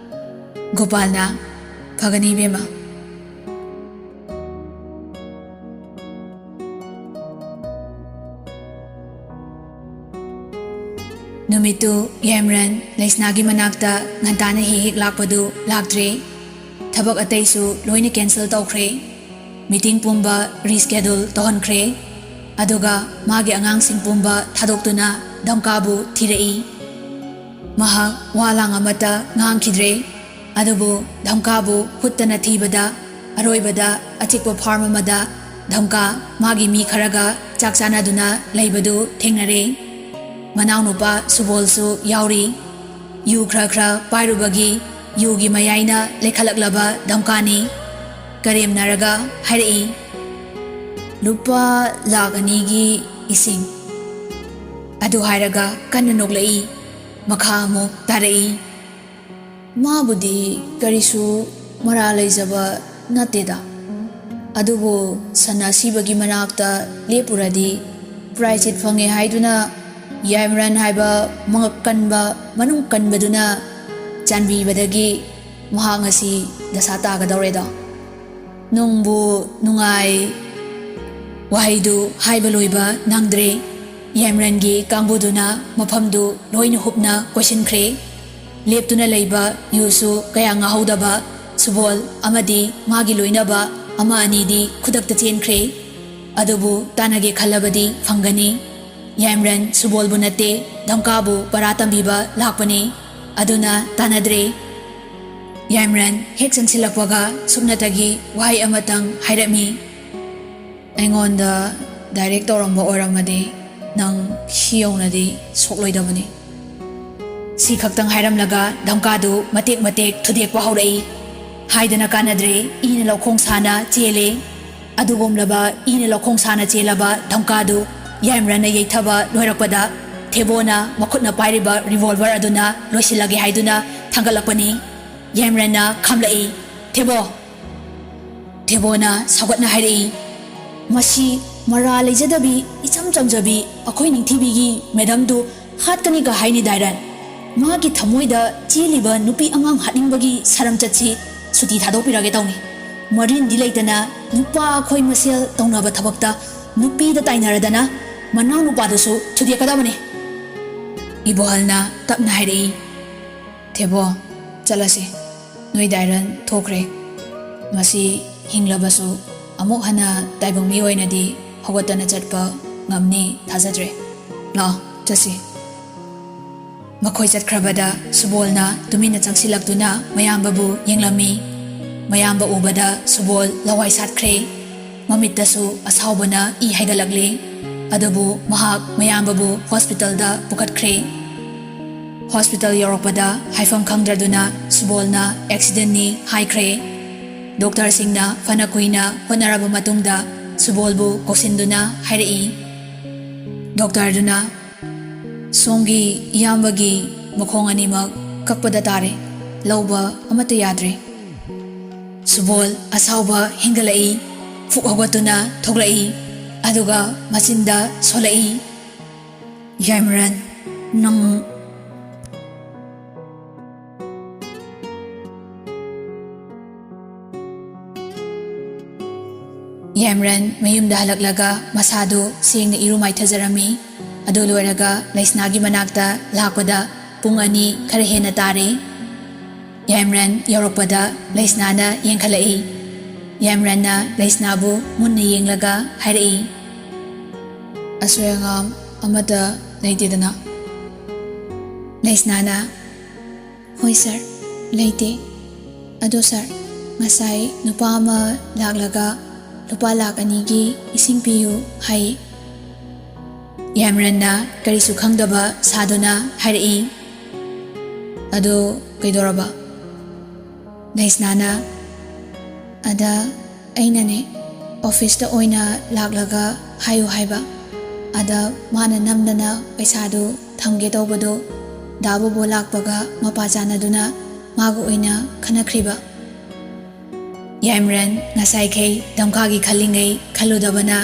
ꯒꯣꯄꯥꯜꯅ, "ꯐꯒꯅꯤ ꯏꯕꯦꯝꯃ꯫" ꯅꯨꯃꯤꯠꯇꯨ ꯌꯥꯏꯃꯔꯟ ꯂꯩꯁꯅꯥꯒꯤ ꯃꯅꯥꯛꯇ ꯉꯟꯇꯥꯅ ꯍꯦꯛ ꯍꯦꯛ ꯂꯥꯛꯄꯗꯨ ꯂꯥꯛꯇ꯭ꯔꯦ꯫ ꯊꯕꯛ ꯑꯇꯩꯁꯨ ꯂꯣꯏꯅ cancel ꯇꯧꯈ꯭ꯔꯦ꯫ Meeting ꯄꯨꯝꯕ reschedule ꯇꯧꯍꯟꯈ꯭ꯔꯦ꯫ ꯑꯗꯨꯒ ꯃꯥꯒꯤ ꯑꯉꯥꯡꯁꯤꯡ ꯄꯨꯝꯕ ꯊꯥꯗꯣꯛꯇꯨꯅ ꯙꯝꯀꯥꯕꯨ ꯊꯤꯔꯛꯏ꯫ ꯃꯍꯥꯛ ꯋꯥ ꯂꯥꯡ ꯑꯃꯠꯇ ꯉꯥꯡꯈꯤꯗ꯭ꯔꯦ꯫ ꯑꯗꯨꯕꯨ ꯙꯝꯀꯥꯕꯨ ꯍꯨꯠꯇꯅ ꯊꯤꯕꯗ, ꯑꯔꯣꯏꯕꯗ ꯑꯆꯤꯛꯄ farm ꯑꯃꯗ ꯙꯝꯀꯥ ꯃꯥꯒꯤ ꯃꯤ ꯈꯔꯒ ꯆꯥꯛ ꯆꯥꯅꯗꯨꯅ ꯂꯩꯕꯗꯨ ꯊꯦꯡꯅꯔꯦ꯫ ꯃꯅꯥꯎꯅꯨꯄꯥ ꯁꯨꯕꯣꯜꯁꯨ ꯌꯥꯎꯔꯤ꯫ ꯌꯨ ꯈꯔ ꯈꯔ ꯄꯥꯏꯔꯨꯕꯒꯤ ꯌꯨꯒꯤ ꯃꯌꯥꯏꯅ ꯂꯩꯈꯠꯂꯛꯂꯕ ꯙꯝꯀꯥꯅꯤ꯫ ꯀꯔꯦꯝꯅꯔꯒ ꯍꯥꯏꯔꯛꯏ, "ꯂꯨꯄꯥ ꯂꯥꯈ ꯑꯅꯤꯒꯤ ꯏꯁꯤꯡ꯫" ꯑꯗꯨ ꯍꯥꯏꯔꯒ ꯀꯟꯅ ꯅꯣꯛꯂꯛꯏ꯫ ꯃꯈꯥ ꯑꯃꯨꯛ ꯇꯥꯔꯛꯏ, "ꯃꯥꯕꯨꯗꯤ ꯀꯔꯤꯁꯨ ꯃꯔꯥ ꯂꯩꯖꯕ ꯅꯠꯇꯦꯗ꯫ ꯑꯗꯨꯕꯨ ꯁꯟ ꯑꯁꯤꯕꯒꯤ ꯃꯅꯥꯛꯇ ꯂꯦꯞꯄꯨꯔꯗꯤ ꯄ꯭ꯔꯥꯏꯖꯤꯠ ꯐꯪꯉꯦ ꯍꯥꯏꯗꯨꯅ ꯌꯥꯏꯃꯔꯟ ꯍꯥꯏꯕ ꯃꯉꯛ ꯀꯟꯕ, ꯃꯅꯨꯡ ꯀꯟꯕꯗꯨꯅ ꯆꯥꯟꯕꯤꯕꯗꯒꯤ ꯃꯍꯥꯛ ꯉꯁꯤ ꯗꯁꯥ ꯇꯥꯒꯗꯧꯔꯦꯗꯣ꯫ ꯅꯨꯡꯕꯨ ꯅꯨꯡꯉꯥꯏ꯫" ꯋꯥꯍꯩꯗꯨ ꯍꯥꯏꯕ ꯂꯣꯏꯕ ꯅꯪꯗ꯭ꯔꯦ꯫ ꯌꯥꯏꯃꯔꯟꯒꯤ ꯀꯥꯡꯕꯨꯗꯨꯅ ꯃꯐꯝꯗꯨ ꯂꯣꯏꯅ ꯍꯨꯞꯅ ꯀꯣꯏꯁꯤꯟꯈ꯭ꯔꯦ꯫ ꯂꯦꯞꯇꯨꯅ ꯂꯩꯕ ꯌꯨꯁꯨ ꯀꯌꯥ ꯉꯥꯍꯧꯗꯕ ꯁꯨꯕꯣꯜ ꯑꯃꯗꯤ ꯃꯥꯒꯤ ꯂꯣꯏꯅꯕ ꯑꯃ ꯑꯅꯤꯗꯤ ꯈꯨꯗꯛꯇ ꯆꯦꯟꯈ꯭ꯔꯦ꯫ ꯑꯗꯨꯕꯨ ꯇꯥꯟꯅꯒꯦ ꯈꯜꯂꯕꯗꯤ ꯐꯪꯒꯅꯤ꯫ ꯌꯥꯏꯃꯔꯟ ꯁꯨꯕꯣꯜꯕꯨ ꯅꯠꯇꯦ, ꯙꯝꯀꯥꯕꯨ ꯄꯔꯥ ꯇꯝꯕꯤꯕ ꯂꯥꯛꯄꯅꯤ꯫ ꯑꯗꯨꯅ ꯇꯥꯟꯅꯗ꯭ꯔꯦ꯫ ꯌꯥꯏꯃꯔꯟ ꯍꯦꯛ ꯆꯪꯁꯤꯜꯂꯛꯄꯒ ꯁꯨꯞꯅꯇꯒꯤ ꯋꯥꯍꯩ ꯑꯃꯇꯪ ꯍꯥꯏꯔꯝꯃꯤ, "ꯑꯩꯉꯣꯟꯗ direct ꯇꯧꯔꯝꯕ ꯑꯣꯏꯔꯝꯃꯗꯤ ꯅꯪ ꯁꯤ ꯌꯧꯅꯗꯤ ꯁꯣꯛꯂꯣꯏꯗꯕꯅꯤ꯫" ꯁꯤ ꯈꯛꯇꯪ ꯍꯥꯏꯔꯝꯂꯒ ꯙꯝꯀꯥꯗꯨ ꯃꯇꯦꯛ ꯃꯇꯦꯛ ꯊꯨꯗꯦꯛꯄ ꯍꯧꯔꯛꯏ꯫ ꯍꯥꯏꯗꯅ ꯀꯥꯟꯅꯗ꯭ꯔꯦ, ꯏꯅ ꯂꯧꯈꯣꯡ ꯁꯥꯅ ꯆꯦꯜꯂꯦ꯫ ꯑꯗꯨꯒꯨꯝꯂꯕ ꯏꯅ ꯂꯧꯈꯣꯡ ꯁꯥꯅ ꯆꯦꯜꯂꯕ ꯙꯝꯀꯥꯗꯨ ꯌꯥꯏꯃꯔꯟꯅ ꯌꯩꯊꯕ ꯂꯣꯏꯔꯛꯄꯗ, ꯊꯦꯕꯣꯅ ꯃꯈꯨꯠꯅ ꯄꯥꯏꯔꯤꯕ revolver ꯑꯗꯨꯅ ꯂꯣꯏꯁꯤꯜꯂꯒꯦ ꯍꯥꯏꯗꯨꯅ ꯊꯥꯡꯒꯠꯂꯛꯄꯅꯤ꯫ ꯌꯥꯏꯃꯔꯟꯅ ꯈꯥꯝꯂꯛꯏ꯫ "ꯊꯦꯕꯣ!" ꯊꯦꯕꯣꯅ ꯁꯥꯎꯒꯠꯅ ꯍꯥꯏꯔꯛꯏ꯫ "ꯃꯁꯤ ꯃꯔꯥ ꯂꯩꯖꯗꯕꯤ, ꯏꯆꯝ ꯆꯝꯖꯕꯤ ꯑꯩꯈꯣꯏ ꯅꯤꯡꯊꯤꯕꯤꯒꯤ ꯃꯦꯗꯝꯗꯨ ꯍꯥꯠꯀꯅꯤꯒ ꯍꯥꯏꯅꯤ ꯗꯥꯏꯔꯟ꯫ ꯃꯥꯒꯤ ꯊꯃꯣꯏꯗ ꯆꯦꯜꯂꯤꯕ ꯅꯨꯄꯤ ꯑꯉꯥꯡ ꯍꯥꯠꯅꯤꯡꯕꯒꯤ ꯁꯔꯝꯆꯠꯁꯤ ꯁꯨꯇꯤ ꯊꯥꯗꯣꯛꯄꯤꯔꯒꯦ ꯇꯧꯅꯤ꯫ ꯃꯔꯤꯟꯗꯤ ꯂꯩꯇꯅ ꯅꯨꯄꯥ ꯑꯩꯈꯣꯏ ꯃꯁꯦꯜ ꯇꯧꯅꯕ ꯊꯕꯛꯇ ꯅꯨꯄꯤꯗ ꯇꯥꯏꯅꯔꯗꯅ ꯃꯅꯥꯎ ꯅꯨꯄꯥꯗꯨꯁꯨ ꯊꯨꯗꯦꯛꯀꯗꯕꯅꯤ꯫" ꯏꯕꯣꯍꯜꯅ ꯇꯞꯅ ꯍꯥꯏꯔꯛꯏ꯫ "ꯊꯦꯕꯣ, ꯆꯠꯂꯁꯤ꯫ ꯅꯣꯏ ꯗꯥꯏꯔꯟ ꯊꯣꯛꯈ꯭ꯔꯦ꯫ ꯃꯁꯤ ꯍꯤꯡꯂꯕꯁꯨ ꯑꯃꯨꯛ ꯍꯟꯅ ꯇꯥꯏꯕꯪ ꯃꯤ ꯑꯣꯏꯅꯗꯤ ꯍꯧꯒꯠꯇꯅ ꯆꯠꯄ ꯉꯝꯅꯤ ꯊꯥꯖꯗ꯭ꯔꯦ꯫ ꯂꯥꯛꯑꯣ, ꯆꯠꯁꯤ꯫" ꯃꯈꯣꯏ ꯆꯠꯈ꯭ꯔꯕꯗ ꯁꯨꯕꯣꯜꯅ ꯇꯨꯃꯤꯟꯅ ꯆꯪꯁꯤꯜꯂꯛꯇꯨꯅ ꯃꯌꯥꯝꯕꯕꯨ ꯌꯦꯡꯂꯝꯃꯤ꯫ ꯃꯌꯥꯝꯕ ꯎꯕꯗ ꯁꯨꯕꯣꯜ ꯂꯋꯥꯏ ꯁꯥꯠꯈ꯭ꯔꯦ꯫ ꯃꯃꯤꯠꯇꯁꯨ ꯑꯁꯥꯎꯕꯅ ꯏ ꯍꯩꯒꯠꯂꯛꯂꯦ꯫ ꯑꯗꯨꯕꯨ ꯃꯍꯥꯛ ꯃꯌꯥꯝꯕꯕꯨ ꯍꯣꯁꯄꯤꯇꯥꯜꯗ ꯄꯨꯈꯠꯈ꯭ꯔꯦ꯫ ꯍꯣꯁꯄꯤꯇꯥꯜ ꯌꯧꯔꯛꯄꯗ ꯍꯥꯏꯐꯝ ꯈꯪꯗ꯭ꯔꯗꯨꯅ ꯁꯨꯕꯣꯜꯅ ꯑꯦꯛꯁꯤꯗꯦꯟꯅꯤ ꯍꯥꯏꯈ꯭ꯔꯦ꯫ ꯗꯣꯛꯇꯔꯁꯤꯡꯅ ꯐꯅ ꯀꯨꯏꯅ ꯍꯣꯠꯅꯔꯕ ꯃꯇꯨꯡꯗ ꯁꯨꯕꯣꯜꯕꯨ ꯀꯧꯁꯤꯟꯗꯨꯅ ꯍꯥꯏꯔꯛꯏ꯫ ꯗꯣꯛꯇꯔꯗꯨꯅ, "ꯁꯣꯝꯒꯤ ꯏꯌꯥꯝꯕꯒꯤ ꯃꯈꯣꯡ ꯑꯅꯤꯃꯛ ꯀꯛꯄꯗ ꯇꯥꯔꯦ꯫ ꯂꯧꯕ ꯑꯃꯠꯇ ꯌꯥꯗ꯭ꯔꯦ꯫" ꯁꯨꯕꯣꯜ ꯑꯁꯥꯎꯕ ꯍꯦꯟꯒꯠꯂꯛꯏ꯫ ꯐꯨꯛ ꯍꯧꯒꯠꯇꯨꯅ ꯊꯣꯛꯂꯛꯏ꯫ ꯑꯗꯨꯒ ꯃꯆꯤꯟꯗ ꯁꯣꯜꯂꯛꯏ꯫ "ꯌꯥꯏꯃꯔꯟ, ꯅꯪ..." ꯌꯥꯏꯃꯔꯟ ꯃꯌꯨꯝꯗ ꯍꯜꯂꯛꯂꯒ ꯃꯁꯥꯗꯨ ꯁꯦꯡꯅ ꯏꯔꯨ ꯃꯥꯏꯊꯖꯔꯝꯃꯤ꯫ ꯑꯗꯨ ꯂꯣꯏꯔꯒ ꯂꯩꯁꯅꯥꯒꯤ ꯃꯅꯥꯛꯇ ꯂꯥꯛꯄꯗ ꯄꯨꯡ ꯑꯅꯤ ꯈꯔ ꯍꯦꯟꯅ ꯇꯥꯔꯦ꯫ ꯌꯥꯏꯃꯔꯟ ꯌꯧꯔꯛꯄꯗ ꯂꯩꯁꯅꯥꯅ ꯌꯦꯡꯈꯠꯂꯛꯏ꯫ ꯌꯥꯏꯃꯔꯟꯅ ꯂꯩꯁꯅꯥꯕꯨ ꯃꯨꯟꯅ ꯌꯦꯡꯂꯒ ꯍꯥꯏꯔꯛꯏ, "ꯑꯁꯣꯏ ꯑꯉꯥꯝ ꯑꯃꯠꯇ ꯂꯩꯇꯦꯗꯅ?" ꯂꯩꯁꯅꯥꯅ, "ꯍꯣꯏ ꯁꯥꯔ, ꯂꯩꯇꯦ꯫ ꯑꯗꯣ ꯁꯥꯔ, ꯉꯁꯥꯏ ꯅꯨꯄꯥ ꯑꯃ ꯂꯥꯛꯂꯒ ꯂꯨꯄꯥ ꯂꯥꯛ ꯑꯅꯤꯒꯤ ꯏꯁꯤꯡ ꯄꯤꯌꯨ ꯍꯥꯏ꯫" ꯌꯥꯏꯃꯔꯟꯅ ꯀꯔꯤꯁꯨ ꯈꯪꯗꯕ ꯁꯥꯗꯨꯅ ꯍꯥꯏꯔꯛꯏ, "ꯑꯗꯨ ꯀꯩꯗꯧꯔꯕ?" ꯂꯩꯁꯅꯥꯅ, "ꯑꯗ ꯑꯩꯅꯅꯦ ꯑꯣꯐꯤꯁꯇ ꯑꯣꯏꯅ ꯂꯥꯛꯂꯒ ꯍꯥꯏꯌꯨ ꯍꯥꯏꯕ꯫ ꯑꯗ ꯃꯥꯅ ꯅꯝꯗꯅ ꯄꯩꯁꯥꯗꯨ ꯊꯝꯒꯦ ꯇꯧꯕꯗꯣ ꯗꯥ ꯕꯣꯕꯣ ꯂꯥꯛꯄꯒ ꯃꯄꯥ ꯆꯥꯟꯅꯗꯨꯅ ꯃꯥꯒ ꯑꯣꯏꯅ ꯈꯟꯅꯈ꯭ꯔꯤꯕ꯫" ꯌꯥꯏꯃꯔꯟ ꯉꯁꯥꯏꯈꯩ ꯗꯝꯈꯥꯒꯤ ꯈꯜꯂꯤꯉꯩ ꯈꯜꯂꯨꯗꯕꯅ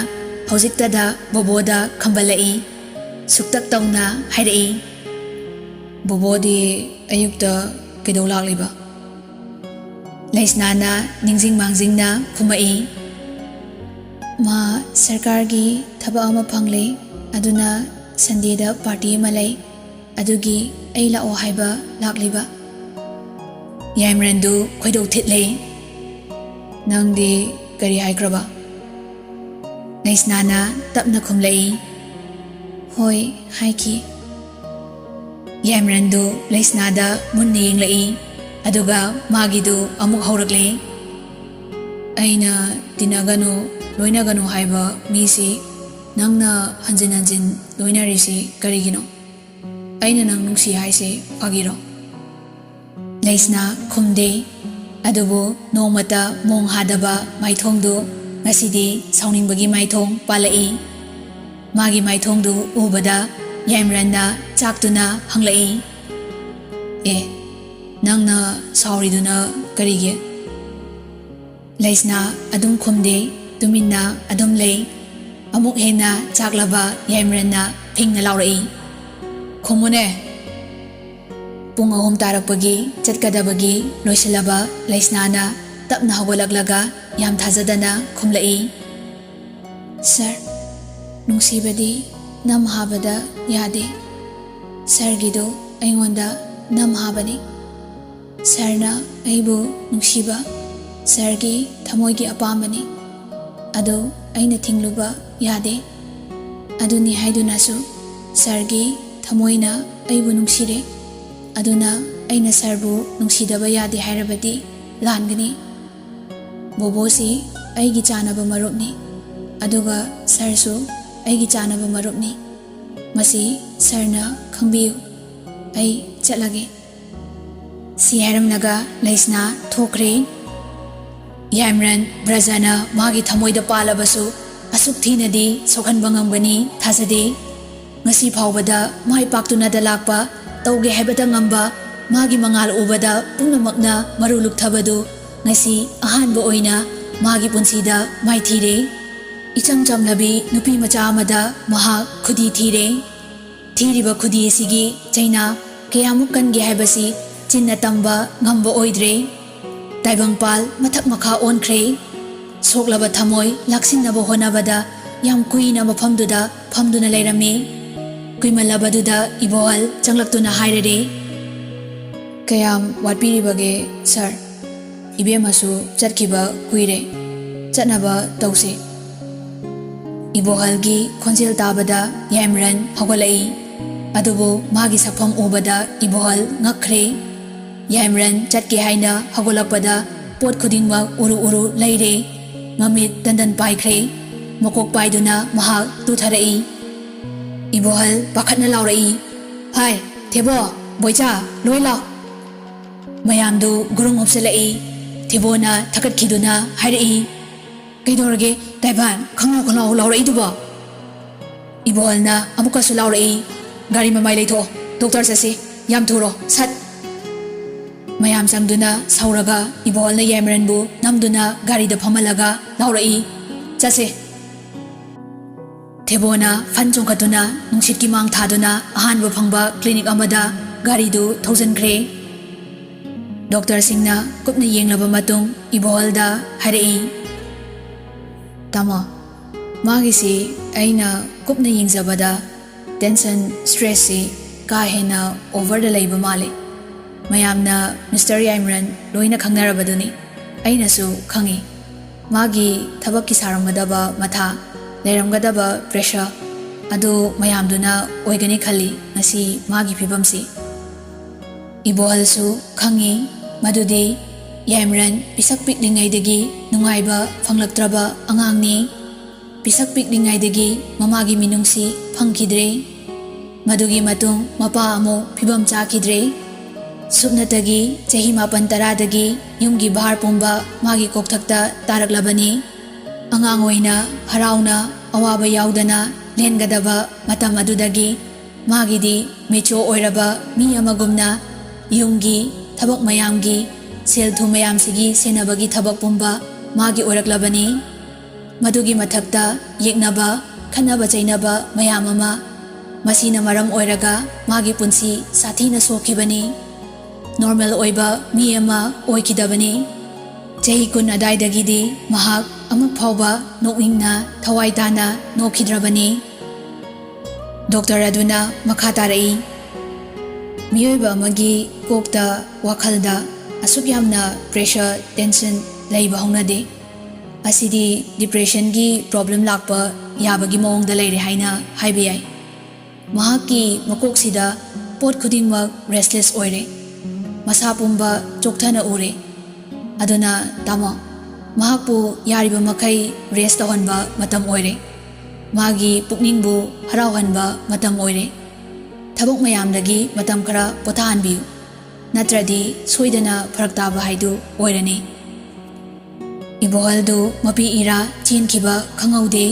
ꯍꯧꯖꯤꯛꯇꯗ ꯕꯣꯕꯣꯗ ꯈꯝꯕꯜꯂꯛꯏ꯫ ꯁꯨꯛꯇꯛ ꯇꯧꯅ ꯍꯥꯏꯔꯛꯏ, "ꯕꯣꯕꯣꯗꯤ ꯑꯌꯨꯛꯇ ꯀꯩꯗꯧ ꯂꯥꯛꯂꯤꯕ?" ꯂꯩꯁꯅꯥꯅ ꯅꯤꯡꯁꯤꯡ ꯃꯥꯡꯖꯤꯡꯅ ꯈꯨꯝꯃꯛꯏ, "ꯃꯥ ꯁꯔꯀꯥꯔꯒꯤ ꯊꯕꯛ ꯑꯃ ꯐꯪꯂꯦ, ꯑꯗꯨꯅ ꯁꯟꯗꯦꯗ ꯄꯥꯔꯇꯤ ꯑꯃ ꯂꯩ, ꯑꯗꯨꯒꯤ ꯑꯩ ꯂꯥꯛꯑꯣ ꯍꯥꯏꯕ ꯂꯥꯛꯂꯤꯕ꯫" ꯌꯥꯏꯃꯔꯟꯗꯨ ꯈꯣꯏꯗꯧ ꯊꯤꯠꯂꯦ꯫ "ꯅꯪꯗꯤ ꯀꯔꯤ ꯍꯥꯏꯈ꯭ꯔꯕ?" ꯂꯩꯁꯅꯥꯅ ꯇꯞꯅ ꯈꯨꯝꯂꯛꯏ, "ꯍꯣꯏ" ꯍꯥꯏꯈꯤ꯫ ꯌꯥꯏꯃꯔꯟꯗꯨ ꯂꯩꯁꯅꯥꯗ ꯃꯨꯟꯅ ꯌꯦꯡꯂꯛꯏ, ꯑꯗꯨꯒ ꯃꯥꯒꯤꯗꯨ ꯑꯃꯨꯛ ꯍꯧꯔꯛꯂꯦ, "ꯑꯩꯅ ꯇꯤꯟꯅꯒꯅꯨ, ꯂꯣꯏꯅꯒꯅꯨ ꯍꯥꯏꯕ ꯃꯤꯁꯤ ꯅꯪꯅ ꯍꯟꯖꯤꯟ ꯍꯟꯖꯤꯟ ꯂꯣꯏꯅꯔꯤꯁꯤ ꯀꯔꯤꯒꯤꯅꯣ? ꯑꯩꯅ ꯅꯪ ꯅꯨꯡꯁꯤ ꯍꯥꯏꯁꯦ ꯐꯥꯒꯤꯔꯣ?" ꯂꯩꯁꯅꯥ ꯈꯨꯝꯗꯦ, ꯑꯗꯨꯕꯨ ꯅꯣꯡꯃꯇ ꯃꯣꯡ ꯍꯥꯗꯕ ꯃꯥꯏꯊꯣꯡꯗꯨ ꯉꯁꯤꯗꯤ ꯁꯥꯎꯅꯤꯡꯕꯒꯤ ꯃꯥꯏꯊꯣꯡ ꯄꯥꯜꯂꯛꯏ꯫ ꯃꯥꯒꯤ ꯃꯥꯏꯊꯣꯡꯗꯨ ꯎꯕꯗ ꯌꯥꯏꯃꯔꯟꯅ ꯆꯥꯛꯇꯨꯅ ꯍꯪꯂꯛꯏ, "ꯑꯦ, ꯅꯪꯅ ꯁꯥꯎꯔꯤꯗꯨꯅ ꯀꯔꯤꯒꯤ?" ꯂꯩꯁꯅꯥ ꯑꯗꯨꯝ ꯈꯨꯝꯗꯦ, ꯇꯨꯃꯤꯟꯅ ꯑꯗꯨꯝ ꯂꯩ꯫ ꯑꯃꯨꯛ ꯍꯦꯟꯅ ꯆꯥꯛꯂꯕ ꯌꯥꯏꯃꯔꯟꯅ ꯐꯤꯡꯅ ꯂꯥꯎꯔꯛꯏ, "ꯈꯨꯝꯃꯨꯅꯦ!" ꯄꯨꯡ ꯑꯍꯨꯝ ꯇꯥꯔꯛꯄꯒꯤ ꯆꯠꯀꯗꯕꯒꯤ ꯂꯣꯏꯁꯤꯜꯂꯕ ꯂꯩꯁꯅꯥꯅ ꯇꯞꯅ ꯍꯧꯒꯠꯂꯛꯂꯒ ꯌꯥꯝ ꯊꯥꯖꯗꯅ ꯈꯨꯝꯂꯛꯏ, "ꯁꯥꯔ, ꯅꯨꯡꯁꯤꯕꯗꯤ ꯅꯝ ꯍꯥꯕꯗ ꯌꯥꯗꯦ꯫ ꯁꯥꯔꯒꯤꯗꯣ ꯑꯩꯉꯣꯟꯗ ꯅꯝ ꯍꯥꯕꯅꯤ꯫ ꯁꯥꯔꯅ ꯑꯩꯕꯨ ꯅꯨꯡꯁꯤꯕ ꯁꯥꯔꯒꯤ ꯊꯃꯣꯏꯒꯤ ꯑꯄꯥꯝꯕꯅꯤ꯫ ꯑꯗꯨ ꯑꯩꯅ ꯊꯤꯡꯂꯨꯕ ꯌꯥꯗꯦ꯫ ꯑꯗꯨꯅꯤ ꯍꯥꯏꯗꯨꯅꯁꯨ ꯁꯥꯔꯒꯤ ꯊꯃꯣꯏꯅ ꯑꯩꯕꯨ ꯅꯨꯡꯁꯤꯔꯦ꯫ ꯑꯗꯨꯅ ꯑꯩꯅ ꯁꯥꯔꯕꯨ ꯅꯨꯡꯁꯤꯗꯕ ꯌꯥꯗꯦ ꯍꯥꯏꯔꯕꯗꯤ ꯂꯥꯟꯒꯅꯤ꯫ ꯕꯣꯕꯣꯁꯤ ꯑꯩꯒꯤ ꯆꯥꯅꯕ ꯃꯔꯨꯞꯅꯤ, ꯑꯗꯨꯒ ꯁꯥꯔꯁꯨ ꯑꯩꯒꯤ ꯆꯥꯅꯕ ꯃꯔꯨꯞꯅꯤ꯫ ꯃꯁꯤ ꯁꯥꯔꯅ ꯈꯪꯕꯤꯌꯨ꯫ ꯑꯩ ꯆꯠꯂꯒꯦ꯫" ꯁꯤ ꯍꯥꯏꯔꯝꯂꯒ ꯂꯩꯁꯅꯥ ꯊꯣꯛꯈ꯭ꯔꯦ꯫ ꯌꯥꯏꯃꯔꯟ ꯕ꯭ꯔꯖꯥꯅ ꯃꯥꯒꯤ ꯊꯃꯣꯏꯗ ꯄꯥꯜꯂꯕꯁꯨ ꯑꯁꯨꯛ ꯊꯤꯅꯗꯤ ꯁꯣꯛꯍꯟꯕ ꯉꯝꯒꯅꯤ ꯊꯥꯖꯗꯦ꯫ ꯉꯁꯤ ꯐꯥꯎꯕꯗ ꯃꯥꯏ ꯄꯥꯛꯇꯨꯅꯗ ꯂꯥꯛꯄ, ꯇꯧꯒꯦ ꯍꯥꯏꯕꯗ ꯉꯝꯕ, ꯃꯥꯒꯤ ꯃꯉꯥꯜ ꯎꯕꯗ ꯄꯨꯝꯅꯃꯛꯅ ꯃꯔꯨ ꯂꯨꯛꯊꯕꯗꯨ ꯉꯁꯤ ꯑꯍꯥꯟꯕ ꯑꯣꯏꯅ ꯃꯥꯒꯤ ꯄꯨꯟꯁꯤꯗ ꯃꯥꯏꯊꯤꯔꯦ꯫ ꯏꯆꯝ ꯆꯝꯂꯕꯤ ꯅꯨꯄꯤ ꯃꯆꯥ ꯑꯃꯗ ꯃꯍꯥꯛ ꯈꯨꯗꯤ ꯊꯤꯔꯦ꯫ ꯊꯤꯔꯤꯕ ꯈꯨꯗꯤ ꯑꯁꯤꯒꯤ ꯆꯩꯅꯥ ꯀꯌꯥꯃꯨꯛ ꯀꯟꯒꯦ ꯍꯥꯏꯕꯁꯤ ꯆꯤꯟꯅ ꯇꯝꯕ ꯉꯝꯕ ꯑꯣꯏꯗ꯭ꯔꯦ꯫ ꯇꯥꯏꯕꯪꯄꯥꯜ ꯃꯊꯛ ꯃꯈꯥ ꯑꯣꯟꯈ꯭ꯔꯦ꯫ ꯁꯣꯛꯂꯕ ꯊꯃꯣꯏ ꯂꯥꯛꯁꯤꯟꯅꯕ ꯍꯣꯠꯅꯕꯗ ꯌꯥꯝ ꯀꯨꯏꯅ ꯃꯐꯝꯗꯨꯗ ꯐꯝꯗꯨꯅ ꯂꯩꯔꯝꯃꯤ꯫ ꯀꯨꯏꯃꯜꯂꯕꯗꯨꯗ ꯏꯕꯣꯍꯜ ꯆꯪꯂꯛꯇꯨꯅ ꯍꯥꯏꯔꯔꯦ, "ꯀꯌꯥꯝ ꯋꯥꯠꯄꯤꯔꯤꯕꯒꯦ, ꯁꯥꯔ? ꯏꯕꯦꯝꯃꯁꯨ ꯆꯠꯈꯤꯕ ꯀꯨꯏꯔꯦ꯫ ꯆꯠꯅꯕ ꯇꯧꯁꯤ꯫" ꯏꯕꯣꯍꯜꯒꯤ ꯈꯣꯟꯖꯦꯜ ꯇꯥꯕꯗ ꯌꯥꯏꯃꯔꯟ ꯍꯧꯒꯠꯂꯛꯏ꯫ ꯑꯗꯨꯕꯨ ꯃꯥꯒꯤ ꯁꯛꯐꯝ ꯎꯕꯗ ꯏꯕꯣꯍꯜ ꯉꯛꯈ꯭ꯔꯦ꯫ ꯌꯥꯏꯃꯔꯟ ꯆꯠꯀꯦ ꯍꯥꯏꯅ ꯍꯧꯒꯠꯂꯛꯄꯗ ꯄꯣꯠ ꯈꯨꯗꯤꯡꯃꯛ ꯎꯔꯨ ꯎꯔꯨ ꯂꯩꯔꯦ꯫ ꯃꯃꯤꯠ ꯗꯟꯗꯟ ꯄꯥꯏꯈ꯭ꯔꯦ꯫ ꯃꯀꯣꯛ ꯄꯥꯏꯗꯨꯅ ꯃꯍꯥꯛ ꯇꯨꯊꯔꯛꯏ꯫ ꯏꯕꯣꯍꯜ ꯄꯥꯈꯠꯅ ꯂꯥꯎꯔꯛꯏ, "ꯍꯥꯏ, ꯊꯦꯕꯣ, ꯕꯣꯏꯆꯥ, ꯂꯣꯏ ꯂꯥꯎ!" ꯃꯌꯥꯝꯗꯨ ꯒꯨꯔꯨꯡ ꯍꯨꯞꯆꯜꯂꯛꯏ꯫ ꯊꯦꯕꯣꯅ ꯊꯀꯠꯈꯤꯗꯨꯅ ꯍꯥꯏꯔꯛꯏ, "ꯀꯩꯗꯧꯔꯒꯦ ꯇꯥꯏꯕꯥꯟ, ꯈꯪꯂꯥꯎ ꯈꯪꯂꯥꯎ ꯂꯥꯎꯔꯛꯏꯗꯨꯕꯣ?" ꯏꯕꯣꯍꯜꯅ ꯑꯃꯨꯛꯀꯁꯨ ꯂꯥꯎꯔꯛꯏ, "ꯒꯥꯔꯤ ꯃꯃꯥꯏ ꯂꯩꯊꯣꯛꯑꯣ, ꯗꯣꯛꯇꯔ ꯆꯠꯁꯤ, ꯌꯥꯝ ꯊꯨꯔꯣ, ꯁꯠ!" ꯃꯌꯥꯝ ꯆꯪꯗꯨꯅ ꯁꯧꯔꯒ ꯏꯕꯣꯍꯜꯅ ꯌꯥꯏꯃꯔꯟꯕꯨ ꯅꯝꯗꯨꯅ ꯒꯥꯔꯤꯗ ꯐꯝꯍꯜꯂꯒ ꯂꯥꯎꯔꯛꯏ, "ꯆꯠꯁꯦ!" ꯊꯦꯕꯣꯅ ꯐꯟ ꯆꯣꯡꯈꯠꯇꯨꯅ ꯅꯨꯡꯁꯤꯠꯀꯤ ꯃꯥꯡ ꯊꯥꯗꯨꯅ ꯑꯍꯥꯟꯕ ꯐꯪꯕ ꯀ꯭ꯂꯤꯅꯤꯛ ꯑꯃꯗ ꯒꯥꯔꯤꯗꯨ ꯊꯧꯖꯤꯟꯈ꯭ꯔꯦ꯫ ꯗꯣꯛꯇꯔꯁꯤꯡꯅ ꯀꯨꯞꯅ ꯌꯦꯡꯂꯕ ꯃꯇꯨꯡ ꯏꯕꯣꯍꯜꯗ ꯍꯥꯏꯔꯛꯏ, "ꯇꯥꯃꯣ, ꯃꯥꯒꯤꯁꯤ ꯑꯩꯅ ꯀꯨꯞꯅ ꯌꯦꯡꯖꯕꯗ ꯇꯦꯟꯁꯟ, ꯁ꯭ꯇ꯭ꯔꯦꯁꯁꯤ ꯀꯥ ꯍꯦꯟꯅ ꯑꯣꯚꯔꯗ ꯂꯩꯕ ꯃꯥꯜꯂꯤ꯫ ꯃꯌꯥꯝꯅ ꯃꯤꯁꯇꯔ ꯌꯥꯏꯃꯔꯟ ꯂꯣꯏꯅ ꯈꯪꯅꯔꯕꯗꯨꯅꯤ꯫ ꯑꯩꯅꯁꯨ ꯈꯪꯏ꯫ ꯃꯥꯒꯤ ꯊꯕꯛꯀꯤ ꯁꯥꯔꯝꯒꯗꯕ ꯃꯊꯥ, ꯂꯩꯔꯝꯒꯗꯕ ꯄ꯭ꯔꯦꯁꯔ ꯑꯗꯨ ꯃꯌꯥꯝꯗꯨꯅ ꯑꯣꯏꯒꯅꯤ ꯈꯜꯂꯤ ꯉꯁꯤ ꯃꯥꯒꯤ ꯐꯤꯕꯝꯁꯤ꯫" ꯏꯕꯣꯍꯜꯁꯨ ꯈꯪꯏ ꯃꯗꯨꯗꯤ ꯌꯥꯏꯃꯔꯟ ꯄꯤꯁꯛ ꯄꯤꯛꯂꯤꯉꯩꯗꯒꯤ ꯅꯨꯡꯉꯥꯏꯕ ꯐꯪꯂꯛꯇ꯭ꯔꯕ ꯑꯉꯥꯡꯅꯤ꯫ ꯄꯤꯁꯛ ꯄꯤꯛꯂꯤꯉꯩꯗꯒꯤ ꯃꯃꯥꯒꯤ ꯃꯤꯅꯨꯡꯁꯤ ꯐꯪꯈꯤꯗ꯭ꯔꯦ꯫ ꯃꯗꯨꯒꯤ ꯃꯇꯨꯡ ꯃꯄꯥ ꯑꯃꯨꯛ ꯐꯤꯕꯝ ꯆꯥꯈꯤꯗ꯭ꯔꯦ꯫ ꯁꯨꯞꯅꯇꯒꯤ ꯆꯍꯤ ꯃꯥꯄꯟ ꯇꯔꯥꯗꯒꯤ ꯌꯨꯝꯒꯤ ꯚꯥꯔ ꯄꯨꯝꯕ ꯃꯥꯒꯤ ꯀꯣꯛꯊꯛꯇ ꯇꯥꯔꯛꯂꯕꯅꯤ꯫ ꯑꯉꯥꯡ ꯑꯣꯏꯅ ꯍꯔꯥꯎꯅ ꯑꯋꯥꯕ ꯌꯥꯎꯗꯅ ꯂꯦꯟꯒꯗꯕ ꯃꯇꯝ ꯑꯗꯨꯗꯒꯤ ꯃꯥꯒꯤꯗꯤ ꯃꯦꯆꯣ ꯑꯣꯏꯔꯕ ꯃꯤ ꯑꯃꯒꯨꯝꯅ ꯌꯨꯝꯒꯤ ꯊꯕꯛ ꯃꯌꯥꯝꯒꯤ, ꯁꯦꯜ ꯊꯨꯝ ꯃꯌꯥꯝꯁꯤꯒꯤ ꯁꯦꯟꯅꯕꯒꯤ ꯊꯕꯛ ꯄꯨꯝꯕ ꯃꯥꯒꯤ ꯑꯣꯏꯔꯛꯂꯕꯅꯤ꯫ ꯃꯗꯨꯒꯤ ꯃꯊꯛꯇ ꯌꯦꯛꯅꯕ, ꯈꯠꯅꯕ ꯆꯩꯅꯕ ꯃꯌꯥꯝ ꯑꯃ, ꯃꯁꯤꯅ ꯃꯔꯝ ꯑꯣꯏꯔꯒ ꯃꯥꯒꯤ ꯄꯨꯟꯁꯤ ꯁꯥꯊꯤꯅ ꯁꯣꯛꯈꯤꯕꯅꯤ꯫ ꯅꯣꯔꯃꯦꯜ ꯑꯣꯏꯕ ꯃꯤ ꯑꯃ ꯑꯣꯏꯈꯤꯗꯕꯅꯤ꯫ ꯆꯍꯤ ꯀꯨꯟ ꯑꯗꯥꯏꯗꯒꯤꯗꯤ ꯃꯍꯥꯛ ꯑꯃꯨꯛ ꯐꯥꯎꯕ ꯅꯣꯛꯅꯤꯡꯅ ꯊꯋꯥꯏ ꯇꯥꯅ ꯅꯣꯛꯈꯤꯗ꯭ꯔꯕꯅꯤ꯫ ꯗꯣꯛꯇꯔ ꯑꯗꯨꯅ ꯃꯈꯥ ꯇꯥꯔꯛꯏ, "ꯃꯤꯑꯣꯏꯕ ꯑꯃꯒꯤ ꯀꯣꯛꯇ, ꯋꯥꯈꯜꯗ ꯑꯁꯨꯛ ꯌꯥꯝꯅ ꯄ꯭ꯔꯦꯁꯔ, ꯇꯦꯟꯁꯟ ꯂꯩꯕ ꯍꯧꯅꯗꯦ꯫ ꯑꯁꯤꯗꯤ ꯗꯤꯄ꯭ꯔꯦꯁꯟꯒꯤ ꯄ꯭ꯔꯣꯕ꯭ꯂꯦꯝ ꯂꯥꯛꯄ ꯌꯥꯕꯒꯤ ꯃꯑꯣꯡꯗ ꯂꯩꯔꯦ ꯍꯥꯏꯅ ꯍꯥꯏꯕ ꯌꯥꯏ꯫ ꯃꯍꯥꯛꯀꯤ ꯃꯀꯣꯛꯁꯤꯗ ꯄꯣꯠ ꯈꯨꯗꯤꯡꯃꯛ ꯔꯦꯁꯂꯦꯁ ꯑꯣꯏꯔꯦ꯫ ꯃꯁꯥ ꯄꯨꯝꯕ ꯆꯣꯛꯊꯅ ꯎꯔꯦ꯫ ꯑꯗꯨꯅ ꯇꯥꯃꯣ, ꯃꯍꯥꯛꯄꯨ ꯌꯥꯔꯤꯕ ꯃꯈꯩ ꯔꯦꯁ ꯇꯧꯍꯟꯕ ꯃꯇꯝ ꯑꯣꯏꯔꯦ꯫ ꯃꯥꯒꯤ ꯄꯨꯛꯅꯤꯡꯕꯨ ꯍꯔꯥꯎꯍꯟꯕ ꯃꯇꯝ ꯑꯣꯏꯔꯦ꯫ ꯊꯕꯛ ꯃꯌꯥꯝꯗꯒꯤ ꯃꯇꯝ ꯈꯔ ꯄꯣꯊꯥꯍꯟꯕꯤꯌꯨ, ꯅꯠꯇ꯭ꯔꯗꯤ ꯁꯣꯏꯗꯅ ꯐꯔꯛ ꯇꯥꯕ ꯍꯥꯏꯗꯨ ꯑꯣꯏꯔꯅꯤ꯫" ꯏꯕꯣꯍꯜꯗꯨ ꯃꯄꯤ ꯏꯔꯥ ꯆꯦꯟꯈꯤꯕ ꯈꯪꯍꯧꯗꯦ꯫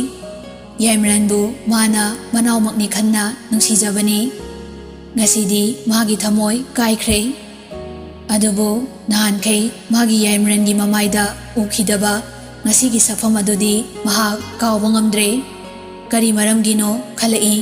ꯌꯥꯏꯃꯔꯟꯕꯨ ꯃꯥꯅ ꯃꯅꯥꯎꯃꯛꯅꯤ ꯈꯟꯅ ꯅꯨꯡꯁꯤꯖꯕꯅꯤ꯫ ꯉꯁꯤꯗꯤ ꯃꯥꯒꯤ ꯊꯃꯣꯏ ꯀꯥꯏꯈ꯭ꯔꯦ꯫ ꯑꯗꯨꯕꯨ ꯅꯍꯥꯟꯈꯩ ꯃꯥꯒꯤ ꯌꯥꯏꯃꯔꯟꯒꯤ ꯃꯃꯥꯏꯗ ꯎꯈꯤꯗꯕ ꯉꯁꯤꯒꯤ ꯁꯛꯐꯝ ꯑꯗꯨꯗꯤ ꯃꯍꯥꯛ ꯀꯥꯎꯕ ꯉꯝꯗ꯭ꯔꯦ꯫ ꯀꯔꯤ ꯃꯔꯝꯒꯤꯅꯣ ꯈꯜꯂꯛꯏ꯫